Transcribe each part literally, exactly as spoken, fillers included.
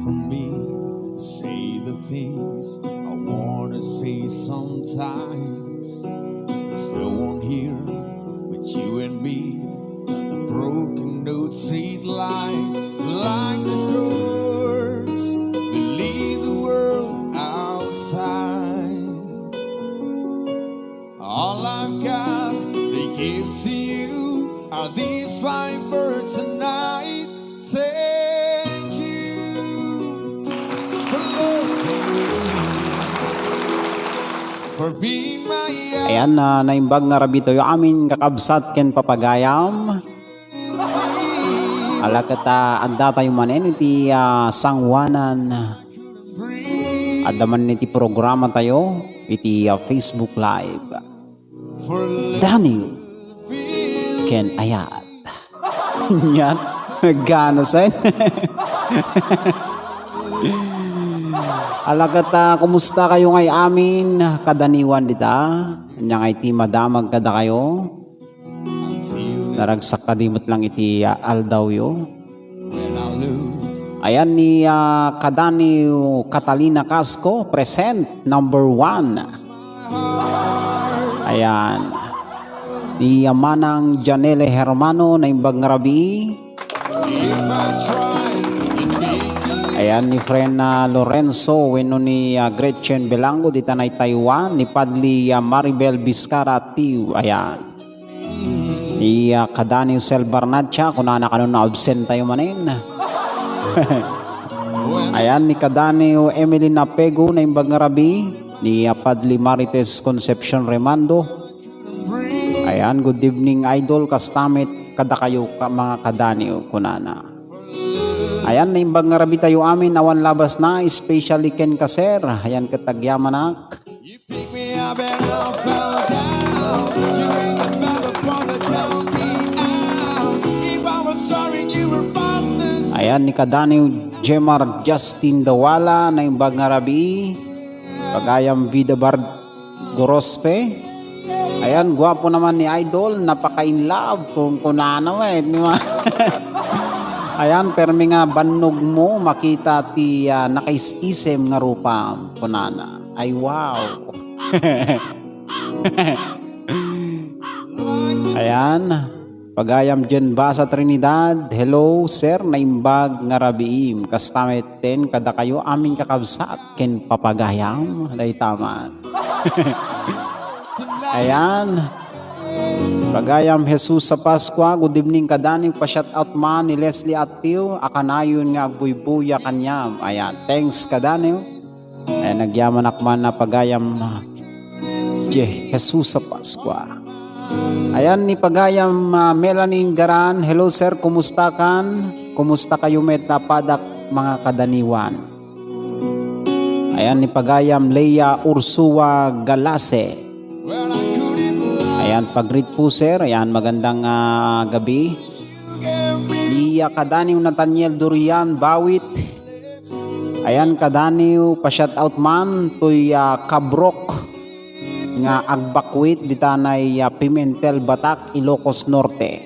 from me. Say the things I wanna say sometimes. There's no one here but you and me. And the broken notes read like, like the doors. Believe the world outside. All I've got, they give to you. Are these fine words tonight? Thank you for loving me, for being my Ayan, ah, naimbag nga rabii tayo amin, kakabsat ken papagayam. Ala ket, ah, adda tayo manen iti, ah, sangoanan. Adda manen iti programa tayo iti, ah, Facebook Live. Daniw ken Ayat. Yan. Gana sen. Ala ket, ah, kumusta kayo ngay amin? Kadaniwan dita. Ania ngay ti madamag kadakayo? Naragsak kadi met lang iti, ah, aldawyo. Ayan ni, ah, kadaniw Catalina Casco, present, number one. Ayan. Ni, ah, Manang Janelle Hermano, naimbag nga rabii. Ayan ni friend na Lorenzo, wenno ni, ah, Gretchen Belango, dita nay Taiwan, ni Padli, ah, Maribel Vizcara, Tiu. Ayan. Ni, ah, kadaniw Sel Barnacha, kunana kano na absent tayo manen. Ayan, ni kadaniw Emily Napego, naimbag nga rabii. Ni, ah, Padli Marites Concepcion Remando. Ayan, good evening, idol. Kasta met kadakayo ka, mga kadaniw, kunana. Ayan, naimbag nga rabii tayo amin, awan labasna, especially ken ka, sir. Ayan, ket agyamanak. You pick me up and I fell down. You ring the bell before the count me out. If I was sorry, you were faultless. Ayan, ni kadaniw Jemar Justin Dawala, naimbag nga rabii. Pagayam Vida Bar Gorospe. Ayan, guwapo naman ni Idol, napaka-in love kung kunana met, di ba? Ayan, permi nga bannog mo, makita ti, ah, nakaisisem nga rupa, kunana. Ay, wow. Ayan. Pagayam Jen Basa Trinidad, hello, sir, naimbag nga rabiim. Kasta met ten kadakayo amin kakabsat ken papagayam, dayta man. Ayan. Pagayam Jesus sa Pascua, good evening kadaniw, pa-shout out man ni Leslie Atpio, a kanayon nga agbuybuya kaniam. Ayan, thanks kadaniw. Ay, nagyamanak man na pagayam, ah, Je-, Jesus sa Pascua. Ayan ni pagayam, ah, Melanie Ingaran. Hello, sir. Kumusta kan? Kumusta kayo met a padak, mga kadaniwan? Ayan ni pagayam Leia Ursua Galase. Ayan, pag-greet po, sir. Ayan, magandang, ah, gabi. Ni, ah, kadaniw Nathaniel Durian Bawit. Ayan, kadaniw, pa-shout out man toy, ah, Kabrok nga agbakwit ditanay, ah, Pimentel, Batac, Ilocos Norte,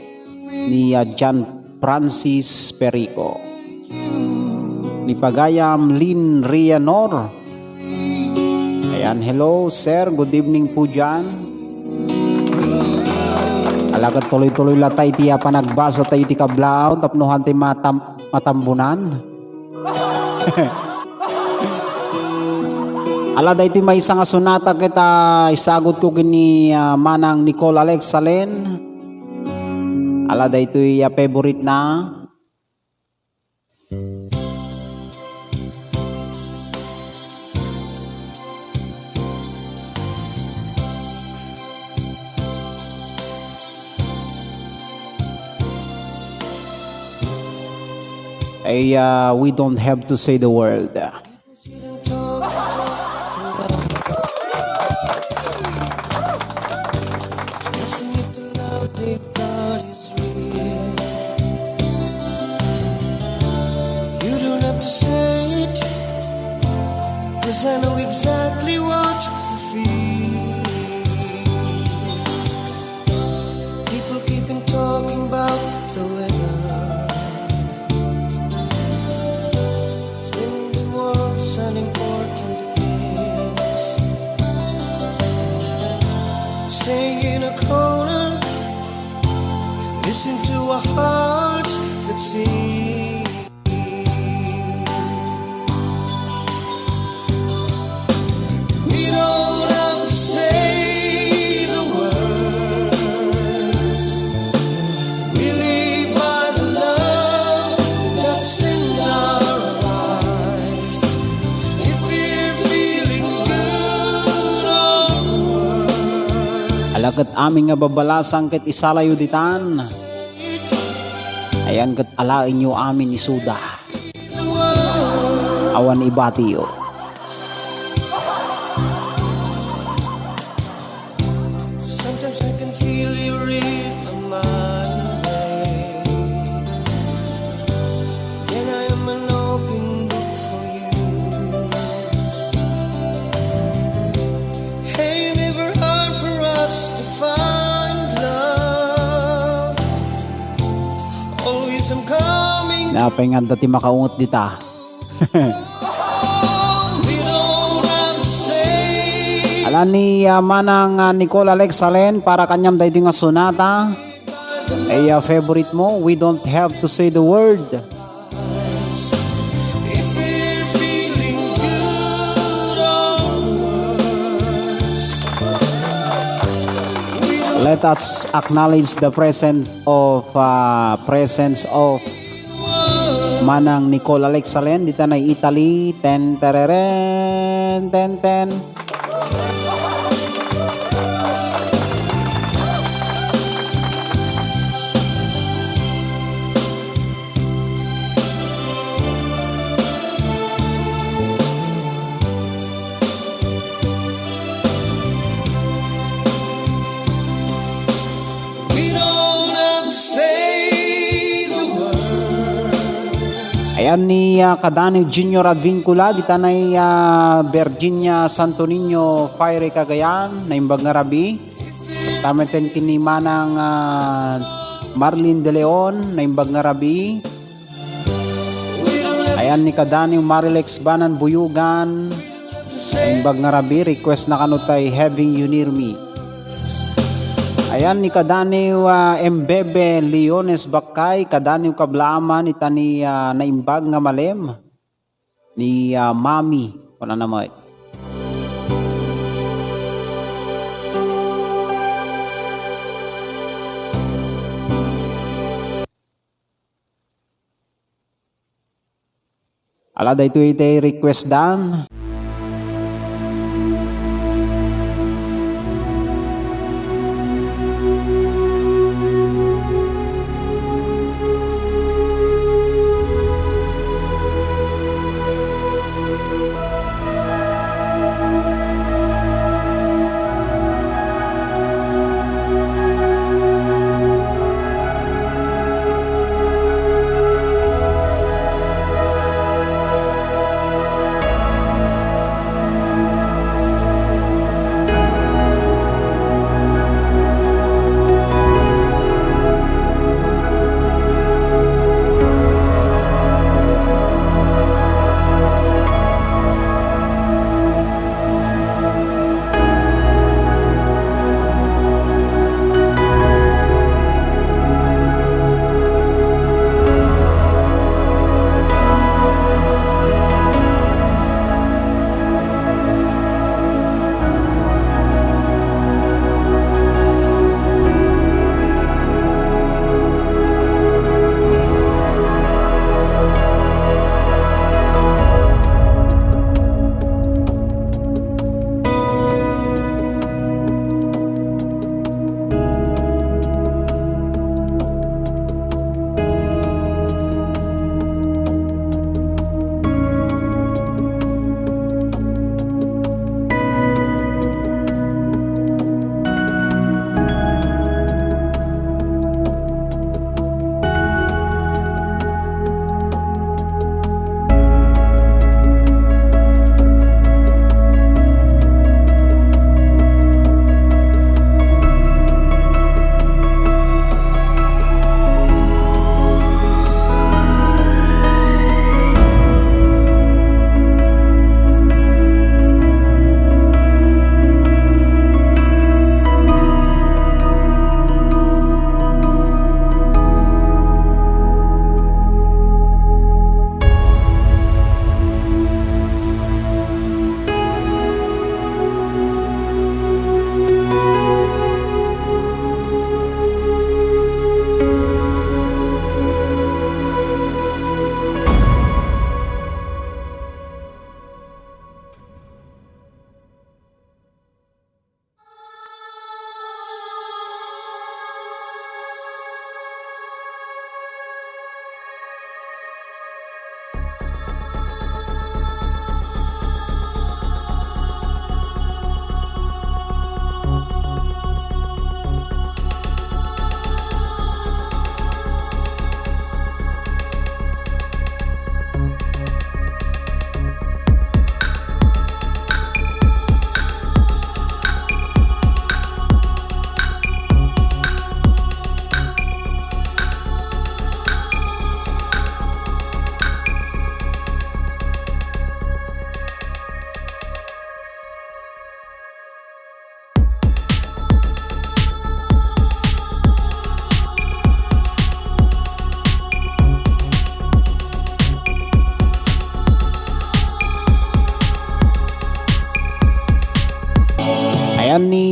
ni, ah, John Francis Perico. Ni pagayam Lynn Rianor. Ayan, hello, sir. Good evening po dyan. Alagad tuloy-tuloy la tayo ti, ah, panagbasa tayo ti kablaaw, tapno hantay matam-, matambunan. Ala, daytoy maysa nga sonata ket, ah, isagut ko ken ni, ah, Manang Nicole Alex Salen. Ala, daytoy, ah, favorite na. Ay, ah, we don't have to say the word. You don't have to say it, 'cause I know exactly what you feel. People keep on talking about the weather. It's been amin nga babbalasang ket isalayo ditan. Ayan ket alaenyo amin isuda. Awan ibatiyo. Sometimes I can feel you read my mind. Then I am an open book for you. Hey, never hard for us to find love. Always I'm coming. Napay nga adda ti makaunget dita. Ala ni, ah, Manang, ah, Nicole Alex Salen, para kaniam daytoy nga sonata. Ay, ah, favorite mo, We Don't Have to Say the Word. Let us acknowledge the present of, ah, presence of Manang Nicole Alex Salen, ditanay Italy, ten tereren, ten ten. We don't have to say the words. Ayan ni, ah, Kadaniw Junior Advincula, ditanay, ah, Virginia Santo Niño, Fiery Cagayan, naimbag nga rabii. Kasta met ken ni Manang, ah, Marlene De Leon, naimbag nga rabii. Ayan ni Kadaniw Marilex Banan Buyugan. Imbag nga rabii, request na kano tay Having You Near Me. Ayan ni Kadaniw, ah, Embebe Leones Bakkay, Kadaniw Kablaaman, ita ni, ah, naimbag nga malem ni, ah, Mami. Kunana met. Ala, daytoy ti request dan.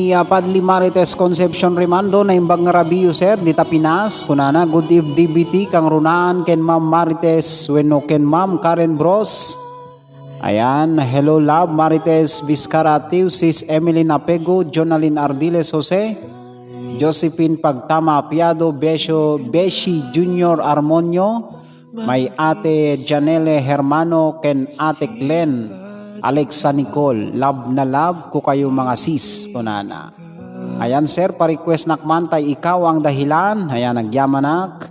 Ni Padli Marites Concepcion Rimando, naimbag nga rabiyo, sir, dita Pinas. Kunana, "Good eve, D B T, kangrunaan ken Ma'am Marites wenno ken Ma'am Karen Bros." Ayan, "Hello, love, Marites Vizcarra, Sis Emeline Apego, Jonalyn Ardiles Jose, Josephine Pagtama Apiado, Besio, Beshi Junior Armonio, may Ate Janelle Hermano ken Ate Glenn, Alexa Nicole, love na love ko kayo, mga sis," kunana. Ayan, sir, pa-request nak man tay "Ikaw ang Dahilan." Ayan, agyamanak.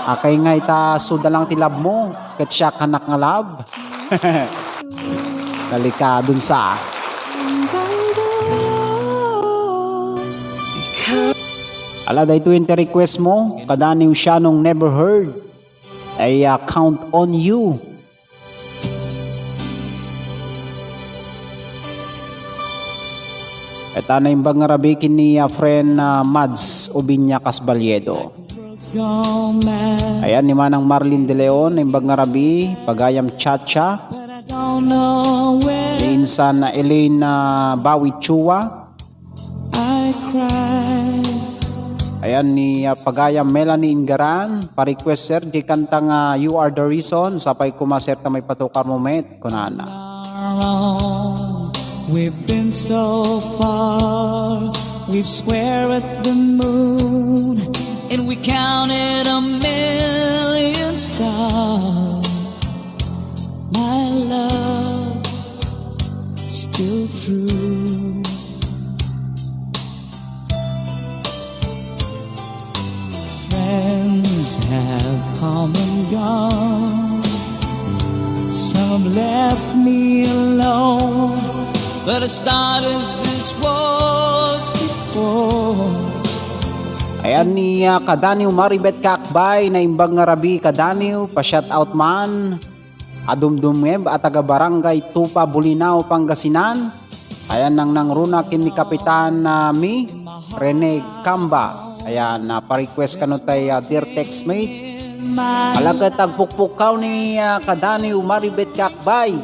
Akay nga ita, suda lang ti love mo, ket siak kanak nga love. Delikadon sa. Ala, daytoy ti request mo, kadaniw siya nung never heard. Ay, ah, "Count on You." Ita naimbag nga rabii ken ni, ah, friend, ah, Mads Ubiña Casbaliedo. Ayan, ni Manang Marlin De Leon, naimbag nga rabii, pagayam Chacha. Ni insan, ah, Elaine, ah, Bawi Chua. Ayan, ni, ah, pagayam Melanie Ingaran, pa-request, sir, ti kanta nga "You Are the Reason," sapay koma, sir, ta maipatukar mo met, kunana. We've been so far, we've square at the moon, and we counted a million stars. My love, still true. Friends have come and gone. Some have left me alone. But as hard as this was before. Ayan ni, ah, kadaniw Maribet Kakbay, naimbag nga rabii kadaniw, pa-shout out man. Adumdumngeb a taga Barangay Tupa, Bolinao, Pangasinan. Ayan, nangnangruna ken ni Kapitan, ah, mi, Rene Camba. Ayan, ah, pa-request kano tay, ah, dear textmate. Ala ket agpukpukkaw ni, ah, kadaniw Maribet Kakbay.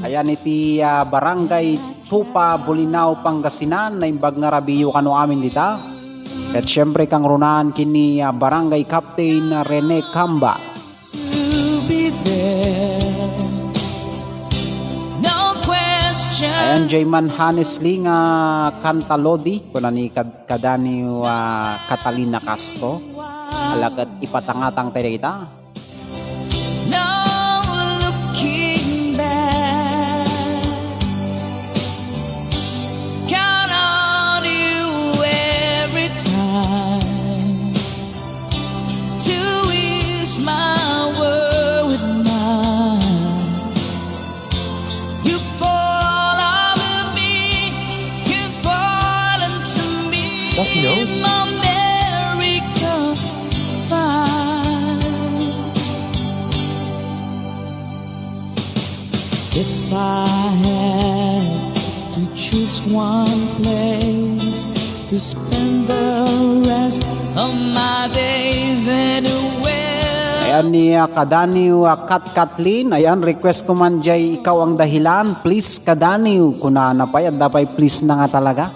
Ayan, iti, ah, Barangay Tupa, Bolinao, Pangasinan. Naimbag nga rabiiyo kano amin dita. Ket siyempre, kangrunaan ken ni, ah, Barangay Captain Rene Camba. To be there. No question. Ayan, Jayman Hanes Lee nga kanta, Lodi, kuna ni kad-, kadaniw, ah, Catalina Castro. Ala ket ipatangatang tayo dagita. No looking back. Count on you every time. To ease my worried mind. You fall over me, you fall into me. Stuffy nose. My America fine. If I had to choose one place to spend the rest of my days anywhere. Ayan ni, ah, kadaniw, ah, Kat Kathleen. Ayan, request ko man jay "Ikaw ang Dahilan." Please, kadaniw. Kunana pay, adda pay please na nga talaga.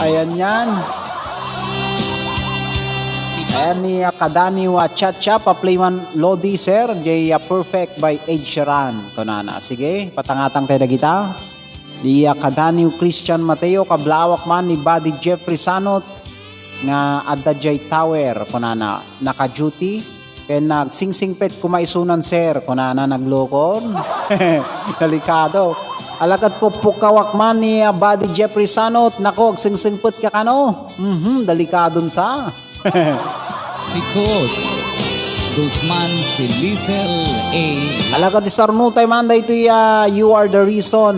Ayan yan. Ayan ni, ah, kadaniw, ah, Cha-Cha, pa-play man, Lodi, sir. Jay, ah, Perfect by Ed Sheeran. Kunana. Sige, patangatang tayo dagita. Ni, ah, kadaniw Christian Mateo, kablawak man ni Buddy Jeffrey Sanot, nga adda jay tower, kunana, naka-duty, ken nagsingsingpet koma isunan, sir, kunana, naglukon. Delikado. Ala ket pukpukkawak man ni, ah, Buddy Jeffrey Sanot, nako, agsingsingpet ka kano. Mhm, delikadon sa. Si Coach Guzman, si Lisel A. Ala ket isarno tay man daytoy, ah, "You Are the Reason."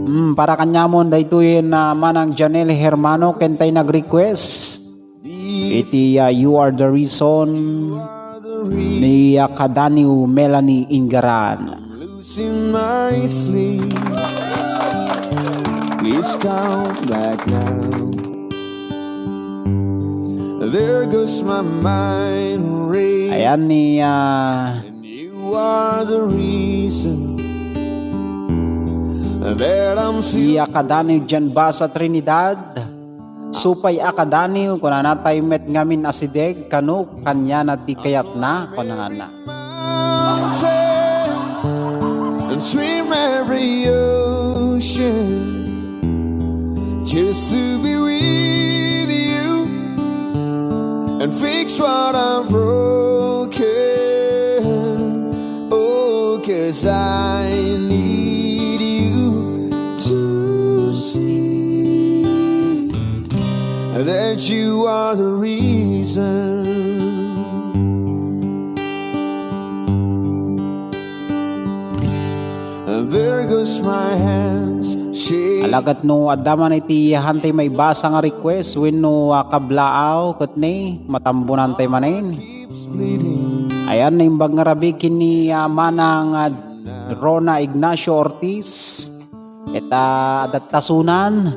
Mm, para kaniamon daytoy na Manang Janelle Hermano, ken tay nag-request iti, ah, "You Are the Reason" ni, ah, kadaniw Melanie Ingaran. Losing my sleep. Please come back now. There goes my mind racing. Ayan ni, ah, You are the reason. Let 'em see. Iya kadaniw dian basa Trinidad. Supay a kadaniw, kunana tayo met ngamin asideg, kano kaniana ti kayatna, kunana. Mountain and swim every ocean just to be with you and fix what I've broken. Oh, 'cause I need you to see that you are the reason. And there goes my hands shake. Alagad no adda man iti hantay maibasa nga request wenno, ah, kablaaw ket ni matambunan tay manen. Ayan, naimbag nga rabii ken ni, ah, Manang, ah, Rona Ignacio Ortiz. Ita adatta sunan.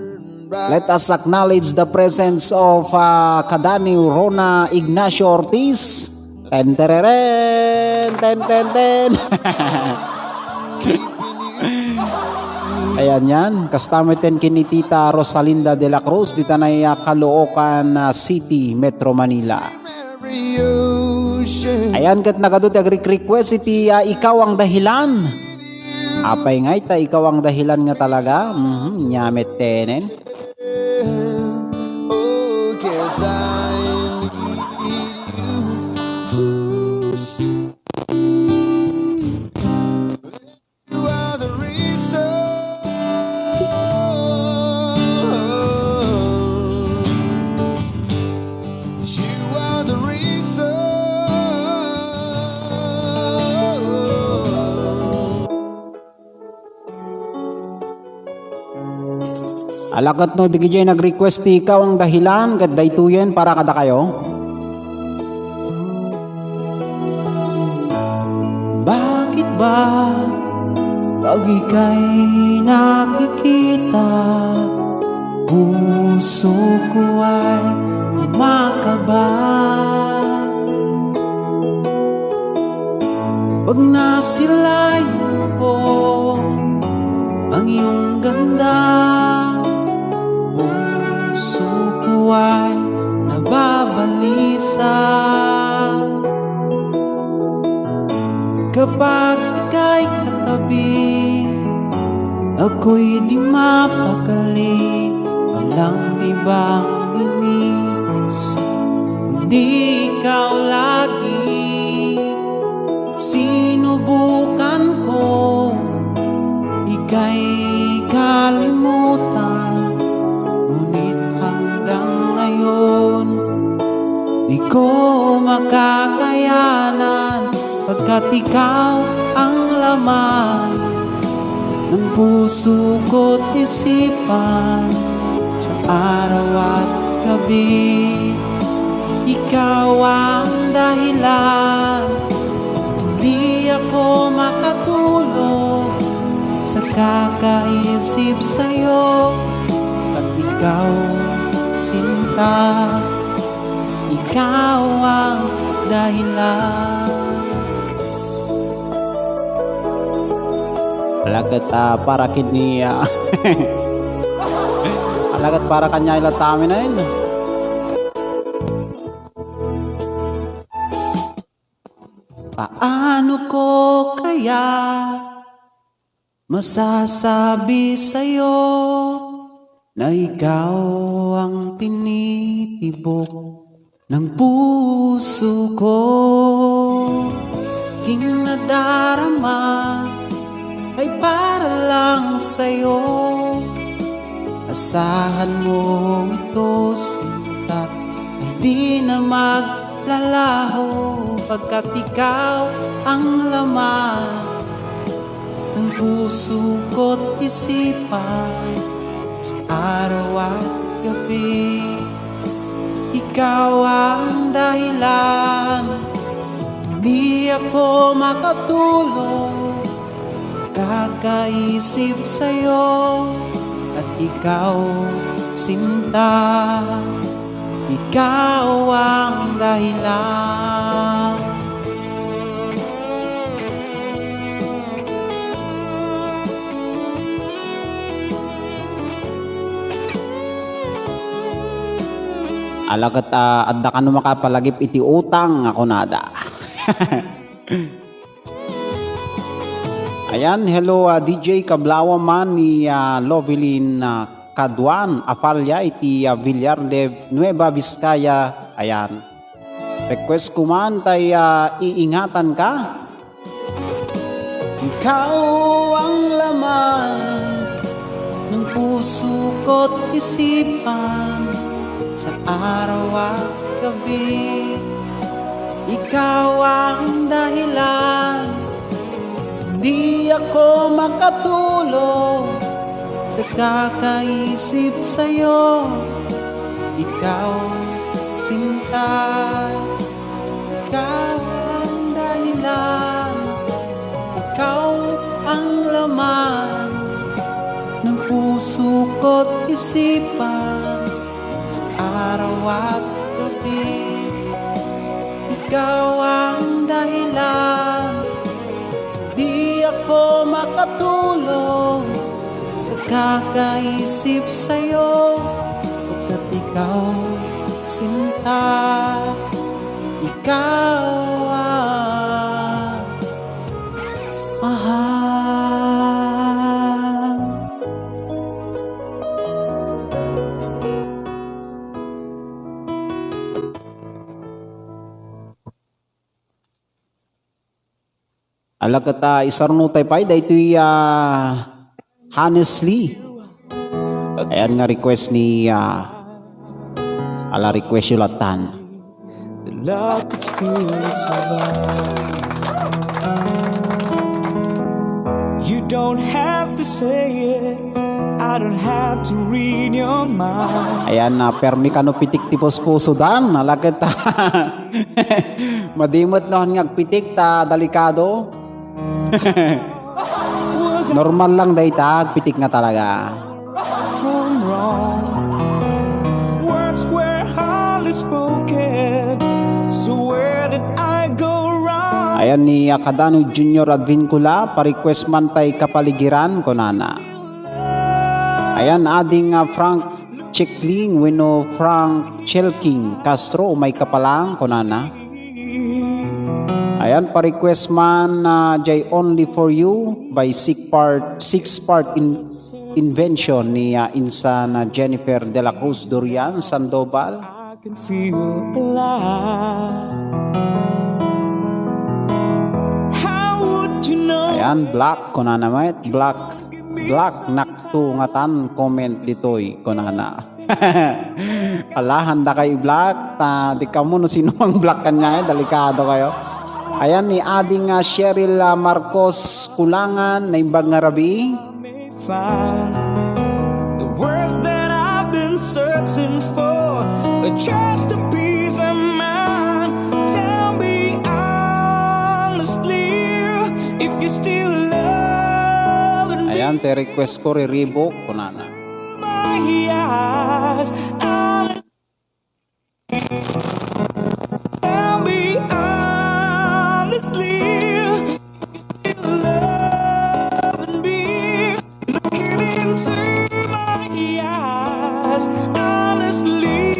Let us acknowledge the presence of, ah, kadaniw Rona Ignacio Ortiz. Ten, tereren! Ten, ten, ten! Ayan yan. Kasta met ken ni Tita Rosalinda de la Cruz, dita nay, ah, Caloocan, ah, City, Metro Manila. Ayan, ket nagadu ti agrik-request iti, ah, Ikaw ang Dahilan. Apay ngay ta ikaw ang dahilan nga talaga? Mhm, nia met tenen. Oh, 'cause I need you to see. You are the reason. You are the reason. Ala ket no digidiay nag-request ti Ikaw ang Dahilan, ket daytoyen para kadakayo. Bakit ba pag ika'y nakikita, puso ko ay kumakaba? Pag nasilayan ko ang iyong ganda, puso ko ay nababalisa. Kapag ika'y katabi, ako'y di mapakali, walang ibang iniisip, kundi ikaw lagi. Sinubukan ko ika'y kalimutan, ngunit hanggang ngayon, di ko makakayanan, pagkat ikaw ang laman ng puso ko't isipan sa araw at gabi. Ikaw ang dahilan, hindi ako makatulog sa kakaisip sa'yo. At ikaw, sinta, ikaw ang dahilan. Alagad, ah, para kini, ah, alagad para kanya ila taminain. Paano ko kaya masasabi sa'yo na ikaw ang tinitibok ng puso ko? Aking nadarama ay para lang sa'yo. Asahan mo ito, sinta, ay di na maglalaho, pagkat ikaw ang laman ng puso ko't isipan sa araw at gabi. Ikaw ang dahilan, hindi ako makatulog, kakaisip sa'yo, at ikaw, sinta, ikaw ang dahilan. Ala ket, ah, adda kano makapalagip iti utang a kunada. Ayan, hello, ah, D J Kablawa man ni, ah, Lovelyn, ah, Kaduan Afalia iti, ah, Villar de Nueva Vizcaya. Ayan. Request ko man tay, ah, iingatan ka. Ikaw ang laman ng puso ko't isipan sa araw at gabi. Ikaw ang dahilan, hindi ako makatulog sa kakaisip sa'yo. Ikaw, sinta, ikaw ang dahilan, ikaw ang laman ng puso ko't isipan sa araw at gabi. Ikaw ang dahilan, di ako makatulog sa kakaisip sa'yo. Pagkat ikaw, sinta, ikaw ang mahal. Ala ket, ah, isarno tay pay daytoy, ah, Honestly. Ayan nga request ni, ah, ala request yo latan. The love could still survive. You don't have to say it. I don't have to read your mind. Ayan na, permi kano pitik ti puspuso dan. Ala ket. Madi met no nga agpitik ta delikado. Normal lang dayta, agpitik nga talaga. From wrong. Words were hardly spoken. So where did I go wrong? Ayan ni, ah, Kadano Junior Advincula, pa-request man tay Kapaligiran, kunana. Ayan, ading, ah, Frank Chikling wenno Frank Chelking Castro, umay ka pa lang, kunana. Ayan, pa-request man, ah, jay Only For You by six part, six part in-, invention ni, ah, insan, ah, Jennifer de la Cruz Dorian Sandoval. I can feel alive. How would you know? Ayan, Black, kunana met, Black, Black, nakto ngatan, comment ditoy, kunana. Ala, handa kayo i-block. Ta, di kamo no sino mang block kanya, eh, delikado kayo. Ayan, ni ading, ah, Cheryl, ah, Marcos Kulangan, naimbag nga rabii. Find the words that I've been searching for, but just a peace of mind. Tell me honestly if you still love me. Ayan, te request ko, Riribok, kunana. My eyes, honest-, tell me honestly, you still loving me. Looking into my eyes, honestly.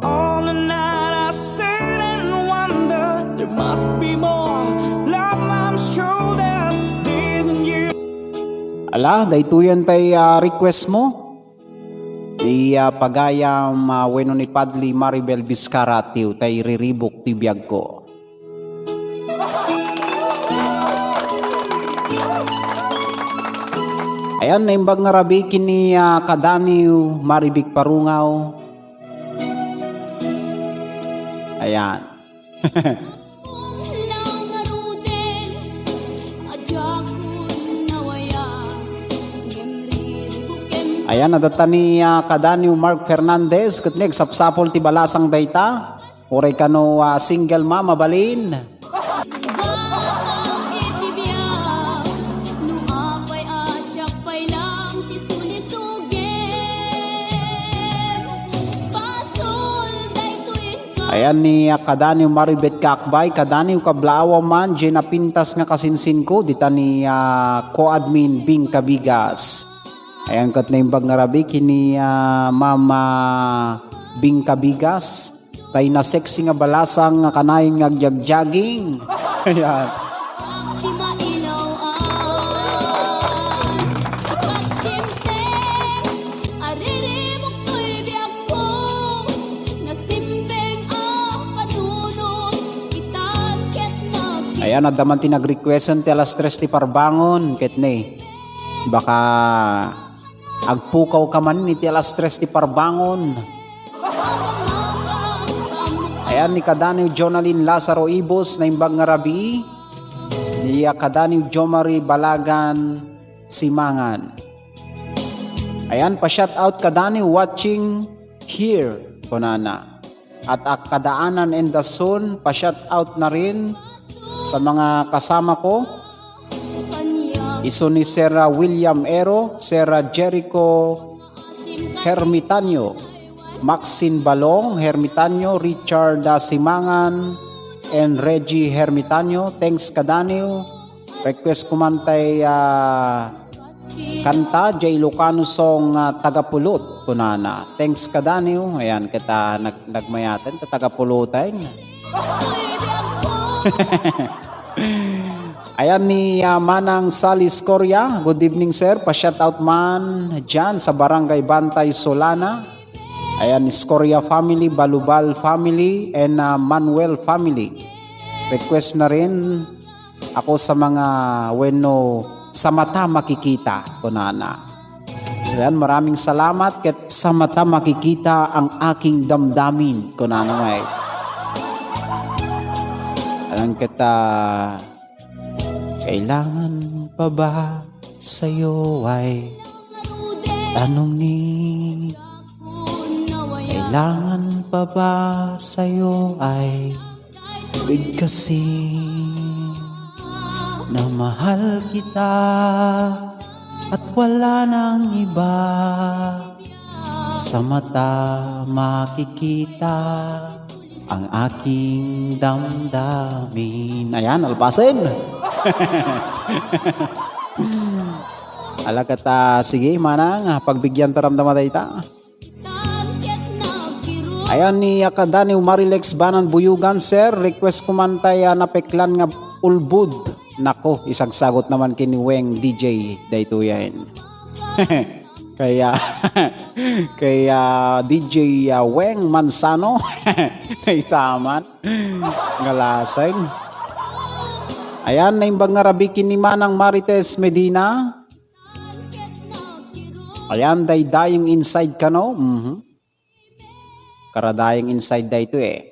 On the night I sit and wonder, there must be more. Love, I'm sure that days and years. Ala, daytoyen tay, ah, request mo? Ni, ah, pagayam, ah, wenno ni Padli Maribel Vizcarra, tiyo, tay Riribok ti biagko. Ayan, naimbag nga rabii ken ni, ah, Kadaniw Maribig Parungaw. Ayan. Ayan, adda ta ni, ah, Kadaniw Mark Fernandez, ket ni agsapsapul ti balasang dayta. Uray kano, ah, single mom, mabalin. Sumbatok iti biag, no apay a siak pay lang ti sulisugem. Ayan ni, ah, kadaniw Maribet Kakbay, kadaniw kablaawa man, diay napintas nga kasinsinko, dita ni, ah, co-admin Bing Kabigas. Ayan ket naimbag nga rabii ken ni, ah, Mama Bing Kabigas. Tay na sexy nga balasang nga kanayon nga agjagjaging. Ayan. Di mailaw-an, sikat dimteng, aririmuktoy biagko, nasimbeng a panunot, itan ket nagki- Ayan, adda man ti nag-requestan ti alas tres ti parbangon, ket ne. Baka agpukaw ka man iti alas tres ti parbangon. Ayan ni kadaniw Jonalyn Lazaro Ibos, naimbag nga rabii. Ni kadaniw Jomari Balagan Simangan. Ayan, pa-shout out kadaniw watching here, kunana. At ak kadaanan and the son, pa-shout out na rin sa mga kasama ko. Isu ni Sir William Ero, Sir Jericho Hermitanio, Maxine Balong Hermitanio, Richard, ah, Simangan, and Reggie Hermitanio. Thanks kadaniw. Request ko man tay, ah, kanta, jay Ilocano song, ah, Tagapulot, kunana. Thanks kadaniw. Ayan, kita nag-, nagmayaten, ta Tagapulutan. Ayan ni, ah, Manang Sally Scoria. Good evening, sir. Pa-shout out man dyan sa Barangay Bantay, Solana. Ayan, Scoria family, Balubal family, and, ah, Manuel family. Request na rin ako sa mga wenno sa mata makikita, kunana. Ayan, maraming salamat ket sa mata makikita ang aking damdamin, kunana ngay. Ayan ket, ah, kailangan pa ba sa'yo ay tanong ni kailangan pa ba sa'yo ay bigkasin na mahal kita at wala nang iba sa mata makikita ang aking damdamin. Ayan, alpasen. Ala ket, ah, sige, manang, ah, pagbigyan ta ramdama dayta. Ayan ni, ah, kadaniw Marilex Banan Buyugan, sir. Request ko man tay, ah, napeklan nga ulbod. Nako, isagsagot naman ken ni Weng D J daytoyen. Kaya, kaya D J, ah, Weng Manzano, naitaman. Ngalaseng. Ayan, naimbag nga rabii ken ni Manang Marites Medina. Ayan, daydayeng inside kano. Mhm. Karadayeng inside daytoy, eh.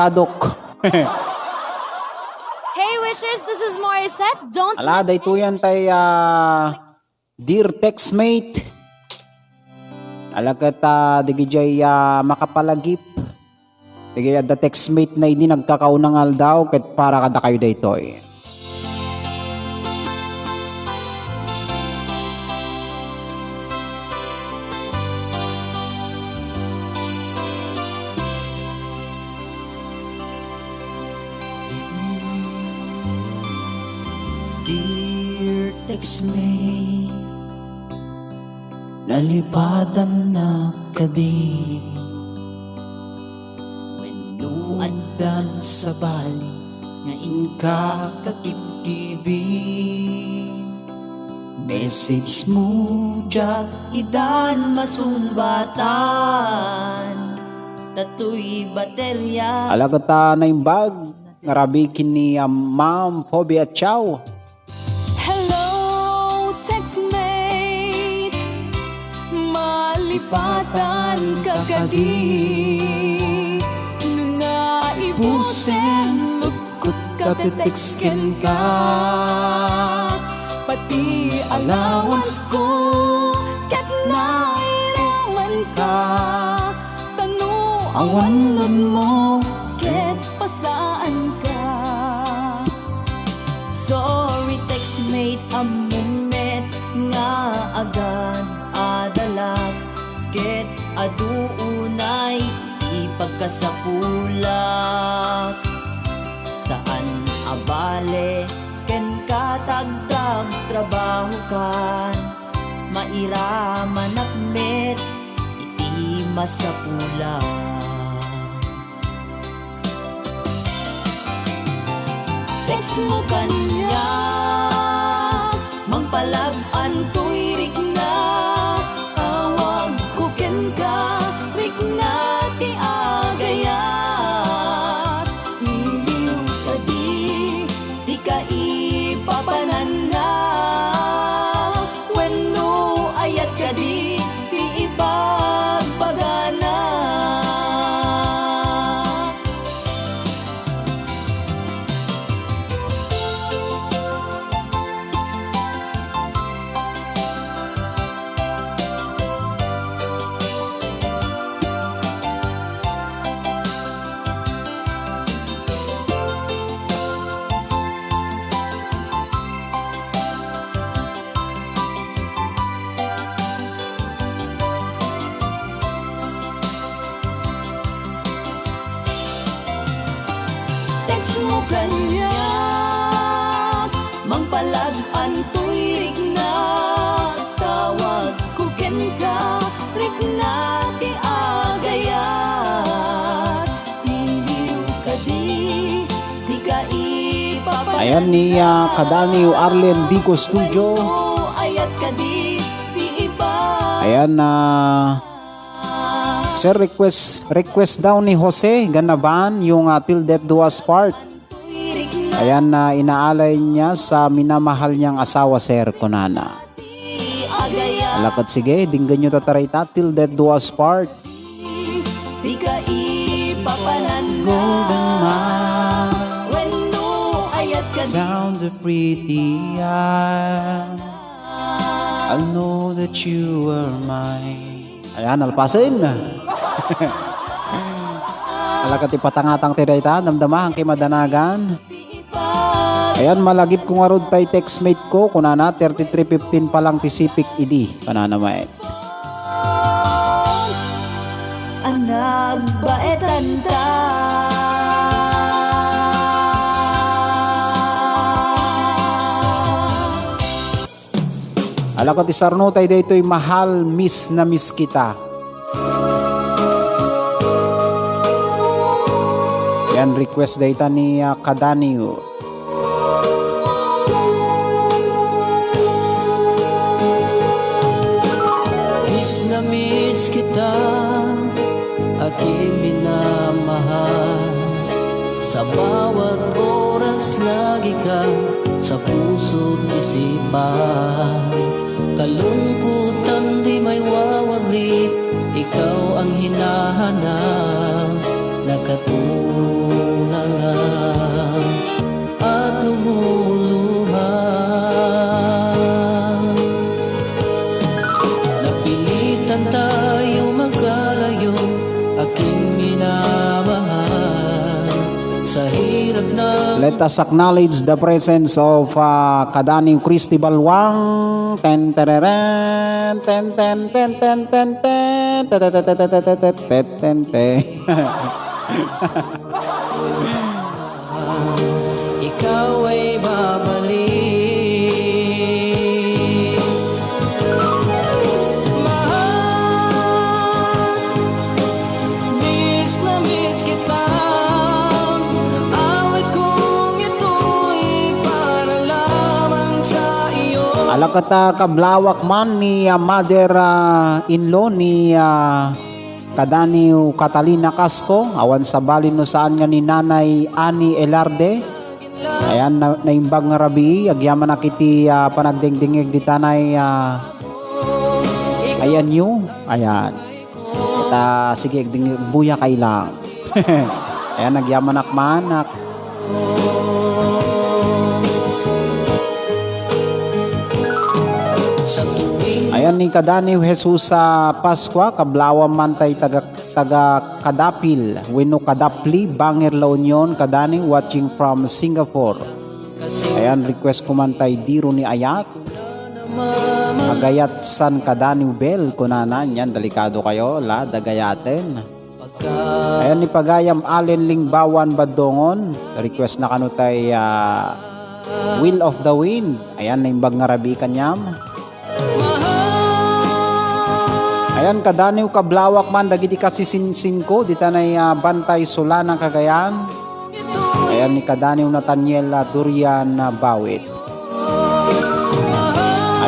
Sadok. Hey, wishers, this is Morissette. Don't Ala, miss daytoy any tay, ah, Dear textmate, ala ket, ah, dagijay, ah, makapalagip. Dagijay adda textmate na idi nagkakauna nga aldaw, ket para kadakayo daytoy. Dear textmate, nalipatan na kadi? Wenno addan sabali nga inka kakibkibi? Message mo diak idan masungbatan, ta toy baterya. Ala ket ta naimbag nga rabii ken ni, ah, Ma'am Fobia Chow. Hello, textmate. Malipatan ka kadi? No naibusen, lugkot ka, te-text kenka. Pati allowance ko, ket nairaman ka. Ta no awan nunmo, ket pasaanka. Sorry, textmate, ammom met nga agad-adalak, ket adu unay ti pagkasapulak. Saan a bale kenka ta agtrabahokan, mairamanak met iti masapulak. Text mo kaniak, mangpalag-an toy rikna. Tawag ko kenka, rikna ti agayat. Iliw kadi ti kaipapananna? Wenno ayat kadi ti ibagbagana? Text mo kaniak, mangpalag-an toy rikna. Tawag ko kenka, rikna ti agayat. Iliw kadi ti kaipapananna? Ayan ni, ah, Kadaniw Arlen Dico Studio. Wenno ayat kadi ti iba? Ayan, ah, sir, request, request daw ni Jose Ganaban yung, ah, Till Death Do Us Part. Ayan, ah, inaalay niya sa minamahal niyang asawa, sir, kunana. Ala ket sige, denggenyo ta dayta, Till Death Do Us Part. Ti kaipapananna? Golden mine. Wenno ayat kadi? Sound the pretty, I, I know that you are mine. Ayan, nalpasen. Ala ket ti patangatang ti dayta, damdama, angki madanagan. Ayan, malagip ko ngarud tay textmate ko, kunana, thirty-three fifteen pa lang ti sipik idi, kunana met. A nagbaetanta. Ala ket isarno tay daytoy, Mahal, Miss na Miss Kita. Yan, request dayta ni, ah, Kadaniw. Miss na miss kita, aking minamahal. Sa bawat oras lagi ka sa puso't isipan. Kalungkutan di maiwawaglit, ikaw ang hinahanap. Nakatulog Let us acknowledge the presence of, uh, Kadaniw Christy Balwang. Ten, tereren, ten, ten, ten, ten, ten, ten, ten, ten, ten, ten. Ikaw ay babalik. Mahal, miss na miss kita. Awit kong ito'y para lamang sa iyo. Ala ket, ah, kablawak man ni, ah, mother, ah, in-law ni, ah, Kadaniw Catalina Casco, awan sabali no saan nga ni Nanay Annie Elarde. Ayan, na-, naimbag nga rabii, agyamanak iti, ah, panagdingdingig ditanay, ah, ayan yu. Ayan. Ta, sige, agdingding, buya kay lang. Ayan, agyamanak man, ak-, Ayan ni Kadaniw Jesus sa Pascua, kablawam man tay taga, taga Kadapil, wenno Kadapli, Banger La Union, Kadaniw, watching from Singapore. Ayan, request ko man tay Diro ni Ayat. Agayat san Kadaniw Bel, kunana, niyan, delikado kayo, la, dagayaten. Ayan ni Pagayam Allen Lingbawan Badongon. Request na kano tay, ah, Will of the Wind. Ayan, naimbag nga rabii kaniam. Ayan, Kadaniw kablawak man dagiti kasisinsinko, ditanay, ah, Bantay Sulanan, Cagayan. Ayan ni Kadaniw Nathaniel, ah, Durian, ah, Bawit.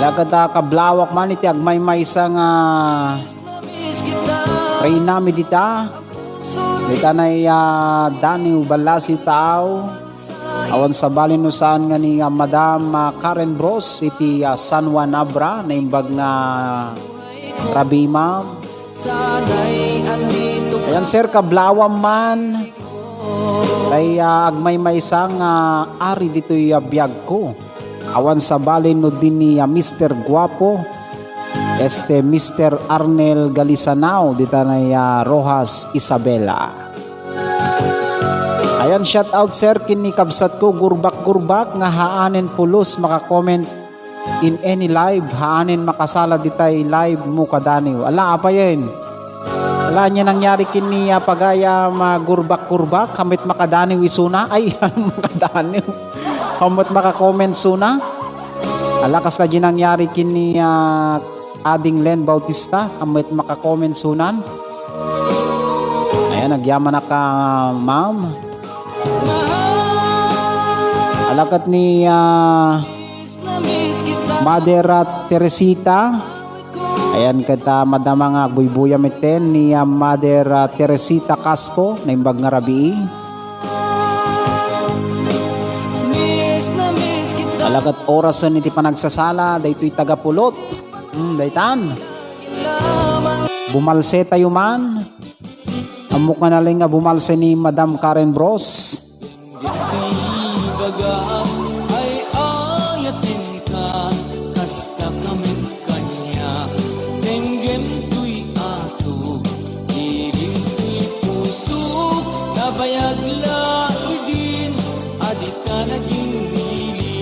Ala ket, ah, kablawak man iti agmaymaysa nga Reyna Medita, ditanay, ah, Daniw Balasiw Taaw, awan sabali no saan nga ni, ah, Madam, ah, Karen Bros iti, ah, San Juan Abra, naimbag nga rabii, ma'am. Ayan, sir, kablawam man. Tay, ah, agmaymaysa nga ari ditoy, ah, biagko. Awan sabali no di ni, ah, Mister Guapo, este, Mister Arnel Galisanao, ditanay, ah, Roxas, Isabela. Ayan, shout out, sir, ken ni kabsatko, Gurbak-Gurbak, nga haanen pulos maka-comment in any live, haanen makasala ditay live mo, Kadaniw. Ala, apayen. Ala, ania nangyari ken ni, ah, Pagayam, ah, Gurbak-Gurbak, hamet makadaniw isuna? Ay, makadaniw. Hamet maka-comment isuna? Ala, kasla di nangyari ken ni, ah, Ading Len Bautista, hamet maka-comment isunan? Ayan, agyamanak, ma'am. Ala ket ni, ah, Mother, ah, Teresita. Ayan, ket, ah, madama nga agbuybuya metten ni, ah, Mother, ah, Teresita Casco, naimbag nga rabii. Ala ket orasen iti panagsasala, daytoy taga Pulot. Hmm, daytan. Bumalse tayo man. Ammok nga nalin nga bumalse ni Madam Karen Bros. Dagiti ibaga ay ayatenka, kasta kamin kaniak. Denggem toy aso, idim toy puso, nabayag la idin, a dita naginili.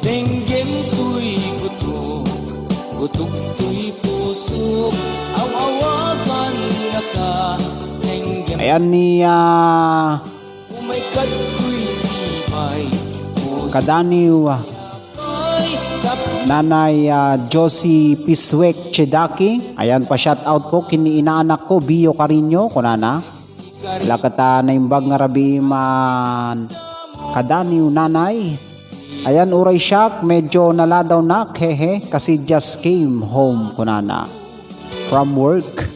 Denggem toy gutok, gutok toy puso, aw-awagan naka. Denggem. Ayan ni, ah, Kadaniw, ah, Nanay, ah, Josie Piswek Chedaki. Ayan, pa-shout out po ken ni inaanak ko, Bio Carino, kunana. Ala ket, ah, naimbag nga rabii man, Kadaniw, Nanay. Ayan, uray siak, medyo naladaw nak, hehe, kasi just came home, kunana. From work.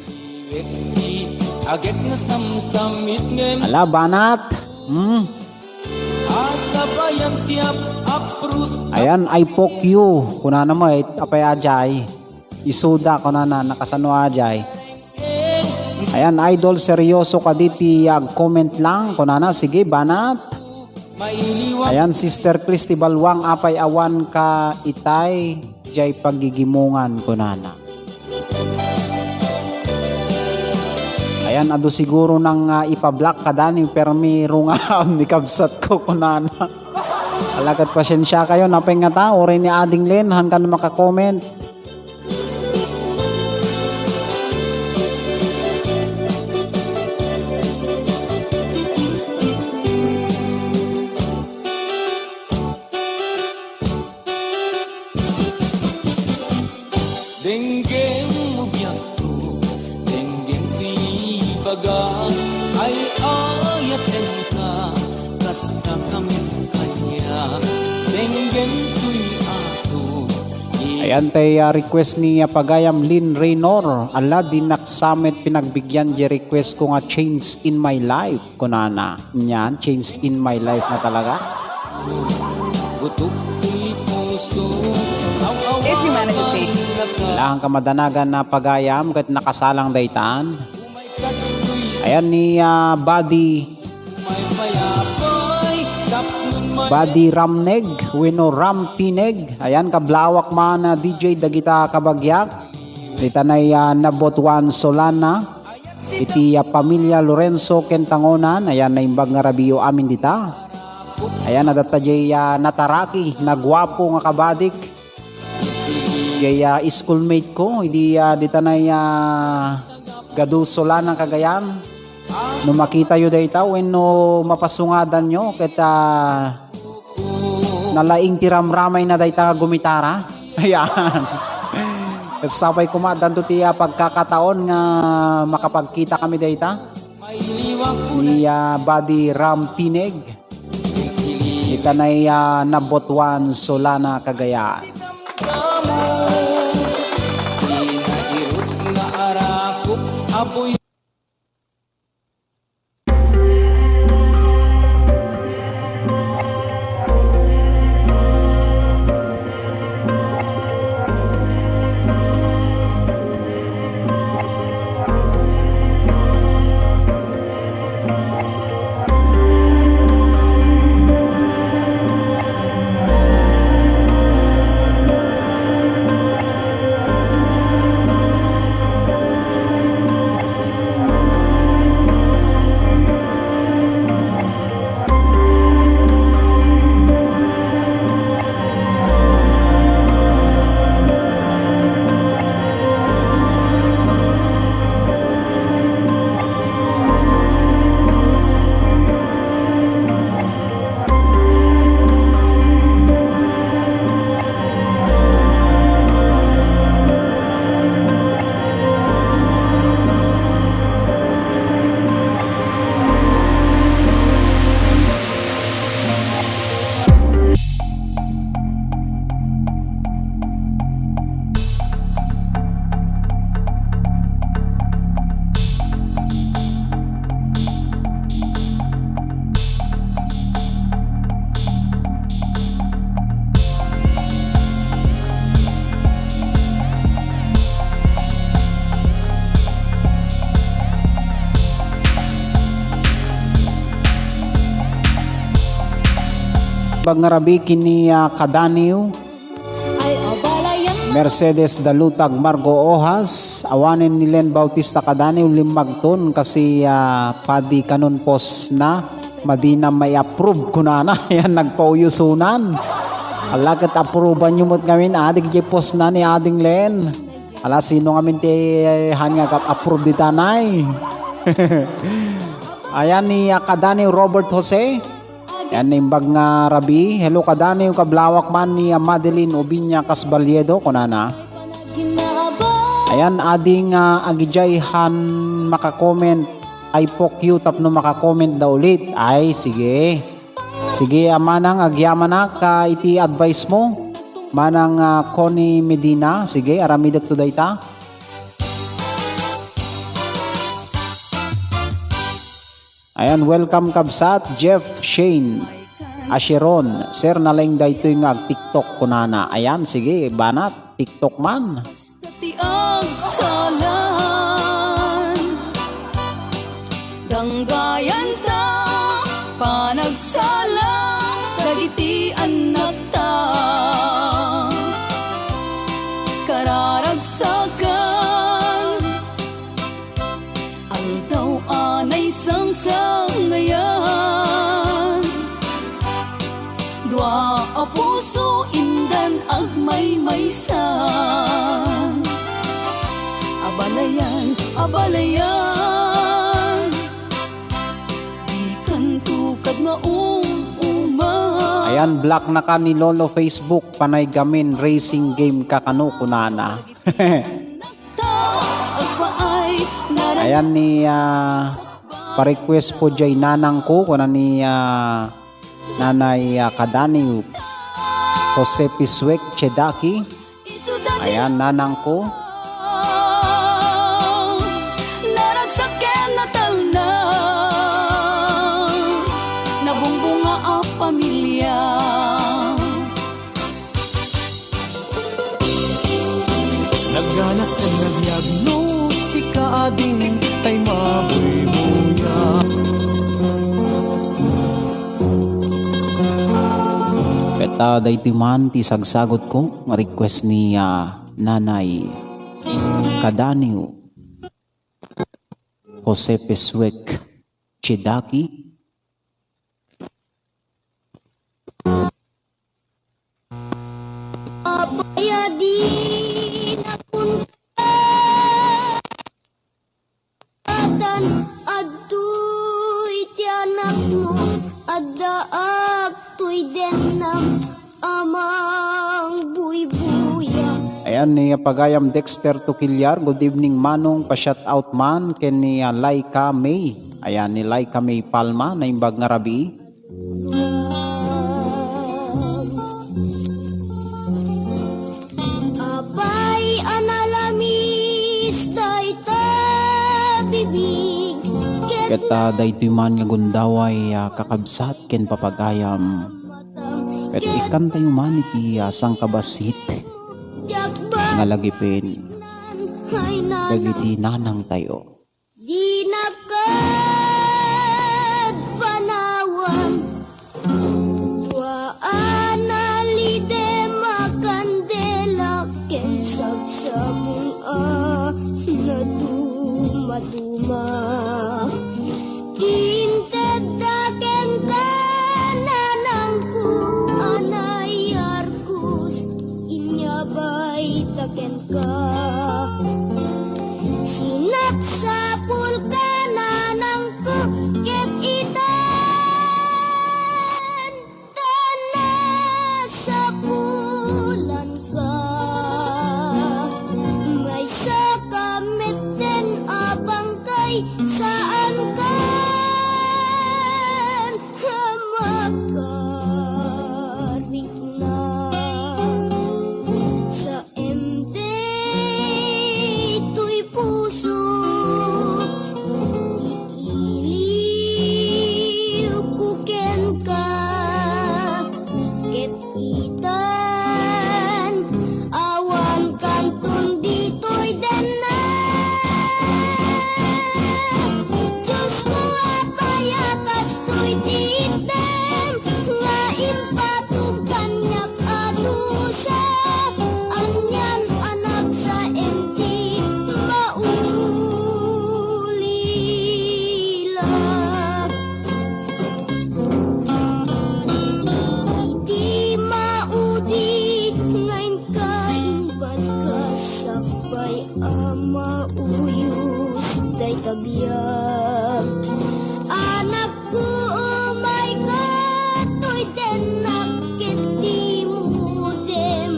Ala, banat. Hmm. Ayan, I poke you. Kunana met, apay ajay. Isuda, kunana, nakasano ajay. Ayan, idol, seryoso kadi ti ag-comment lang. Kunana, sige, banat. Ayan, Sister Christy Balwang, apay awan ka itay, jay paggigimongan, kunana. Yan, adu siguro nang, ah, ipa-block kadani, permi rungaam ni kabsatko, kunana. Ala ket pasensiakayo, napay ngata, uray ni Ading Len, han kan maka-comment. Denggem mo biagko, denggem ti ibaga, ay-ayatenka, kasta kami kaniak, denggem toy aso. Ayan tay, ah, request ni, ah, pagayam Lynn Raynor. Ala, dinak sa met pinagbigyan di request ko nga Change in My Life. Kunana, niyan, change in my life na talaga. If you manage to take Kailangan ka madanagan na pagayam ket nakasalang daytan. Ayan ni, ah, Buddy, Buddy Ramneg, wenno Ramtineg. Ayan, kablawak man, ah, D J dagita kabagiak. Ditanay, ah, Nabotuan Solana. Iti, ah, pamilya Lorenzo ken Tangonan, ayan, naimbag nga rabii amin dita. Ayan, adatta jay, ah, nataraki, naguapo nga kabadik. Jay, ah, schoolmate ko, idi, ah, ditanay, ah, Gadu Solana, Cagayan. No makitayo dayta, wenno mapasungadanyo, ket, ah, nalaing ti ramramayna dayta nga gumitara. Ayan. Ket sapay koma, addanto ti, ah, pagkakataon nga makapagkita kami dayta ni, ah, Buddy Ramtineg. Ditanay, ah, Nabotuan, Solana, Cagayan. Bag nga rabii ken ni, ah, kadaniw. Mercedes Dalutag, Margo Ojas, awanen ni Len Bautista kadaniw, limmagton kasi, ah, padi kanon post na, madina mai-approve kunana. Ayan, nagpauyusunan. Ala ket approveanyo met ngamin, adik jay post na ni Ading Len. Ala, sino ngamin ti, eh, han nga ag-approve ditanay? Ayan ni, ah, kadaniw Robert Jose. Yan, naimbag nga rabii. Hello, kadaniw, kablawak man ni, ah, Madeline Ubiña Casbaliedo, kunana. Ayan, ading, ah, agijay han maka-comment. Ay, pokyo tapno maka-comment da ulit. Ay, sige. Sige, ah, manang, agyamanak, ah, iti advice mo. Manang, ah, Connie Medina. Sige, aramidek to dayta. Ayan, welcome, kabsat Jeff Shane Asheron. Sir, nalaing daytoy nga ag-TikTok, kunana. Ayan, sige, banat, TikTok man. Ti agsalan, danggayan ta, panagsala, dagiti annak ta, kararagsakan, aldaw Sangsangayan. Dua a puso indan agmaymaysa. Abalayan, abalayan. Dikanto kad maum-uma. Ayan, block na ka ni Lolo Facebook, panay gamin, racing game ka kano, kunana. Ayan ni, ah, pa-request po jay nanang ko, kuna ni, ah, Nanay, ah, Kadani, Jose Pisuek Chedaki. Ayan, nanang ko. Naragsak ken natalna, nabungbunga a pamilia. Nagganas ken nagbiag no sika ading tay mabuybuya. Ket, ah, daytoy man ti sagsagutko nga request ni, ah, Nanay Kadaniw Jose Pesuek Chidaki. Apay a di nakunta? Atan adtoy ti anakmo, addaak toy dennam a mangbuybuya. Ayan ni Pagayam Dexter Tukiliar, "Good evening, Manong." Pa-shout out man ken ni, ah, Laika May. Ayan ni Laika May Palma, naimbag nga rabii. Apay a nalamis dayta bibig. Ket, ah, daytoy man nga gundaway, ah, kakabsat ken papagayam. Ket ikkantayo man iti, ah, sangkabassit nga lagipen dagiti nanangtayo. Dinakad panawan, dua a nalidem a kandela ken sabsabong a nadumaduma. Intedda kenka, nanangko, a naiar kus, inyabay ta kenka. Sinapsapulka, nanangko, ket itan ta nasapulanka. Maysaka metten a bangkay, saankan a makarikna. Sa Em, daytoy puso ti iliwko kenka, ket itan awan kanton ditoy denna. Diosko, apay a kastoy ti itdem nga impatom kaniak a dusa? Anian a nagsaem ti maulila? Iti maudi nga inka, imbatka sakbay a mauyos dayta biag. Anakko, umayka toy dennak ket dimmo dem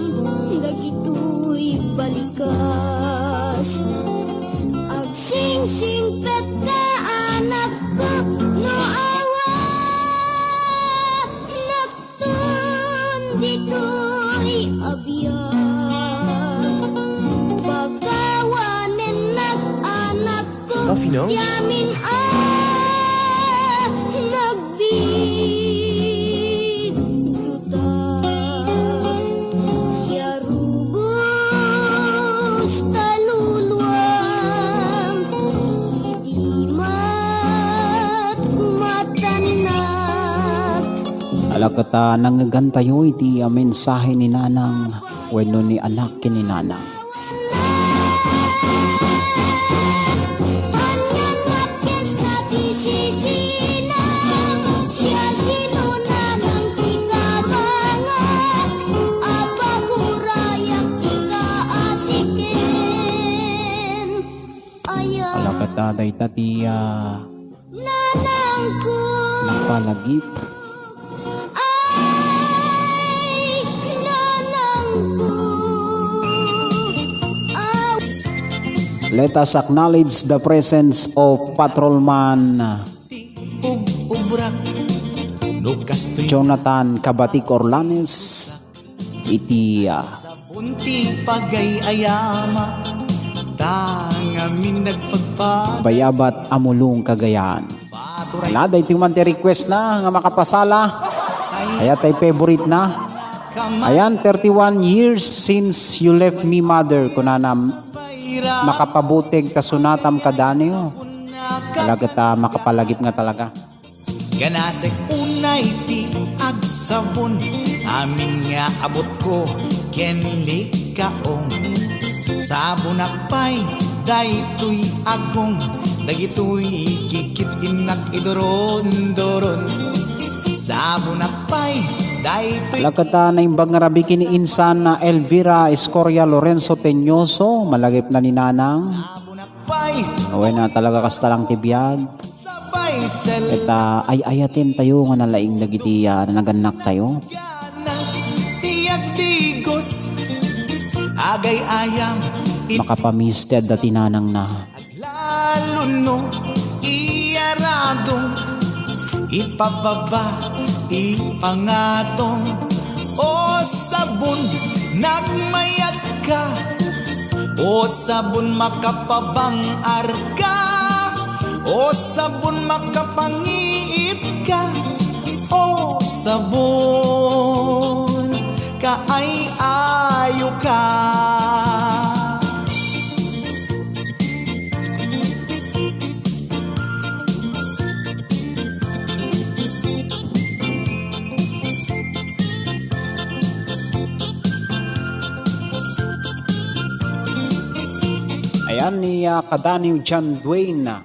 dagitoy balikas. Agsingsingpetka, anakko, no awan ton ditoy a biag. Pakawanennak, anakko, Coffee, no? Ti amin a nagbigduta. Siarugos ta luluam, idi matmatannak. Ala ket, ah, nangngegantayo iti, ah, mensahe ni Nanang wenno ni Anak ken ni Nanang. Anian nga piesta ti Ket, ah, dayta ti, ah, Nanangko. Napalagip. Ay, nanangko. Aw. Let us acknowledge the presence of Patrolman Ug ubrak no kastoy Jonathan Kabatik Orlanes iti, ah, sabon ti pagay-ayamak, ta ngamin nagpagpag- Bayabat a Mulong, Cagayan. Ala, daytoy man ti request na nga makapasala. Ayan tay favorite na. Ayan, thirty-one years since you left me, mother, kunana, makapabuteg ta sunatam kadaniw. Talaga ta makapalagip nga talaga. Ganasek unay ti agsabon, amin nga abutko ken likaong. Sabonak pay daytoy agong, dagitoy kikit-innak iduron-duron. Sabonak pay daytoy Ala, ket, ah, naimbag nga rabii ken ni insan na Elvira Escoria Lorenzo Teñoso, malagipna ni Nanang. Sabonak pay Awen na talaga kasta lang ti biag. Sabay sel- Ket, ah, ay-ayatentayo nga nalaing dagiti, ah, nanagannaktayo. Ganas ti agdigos, agay-ayam it- Makapamiss ti adda ti nanangna. Aglalo no iyaradong, ipababa, ipangatong. O sabon, nagmayatka. O sabon, makapabang-arka. O sabon, makapangiitka. O sabon, kaay-ayoka. Ayan ni, ah, Kadaniw John Dwayne.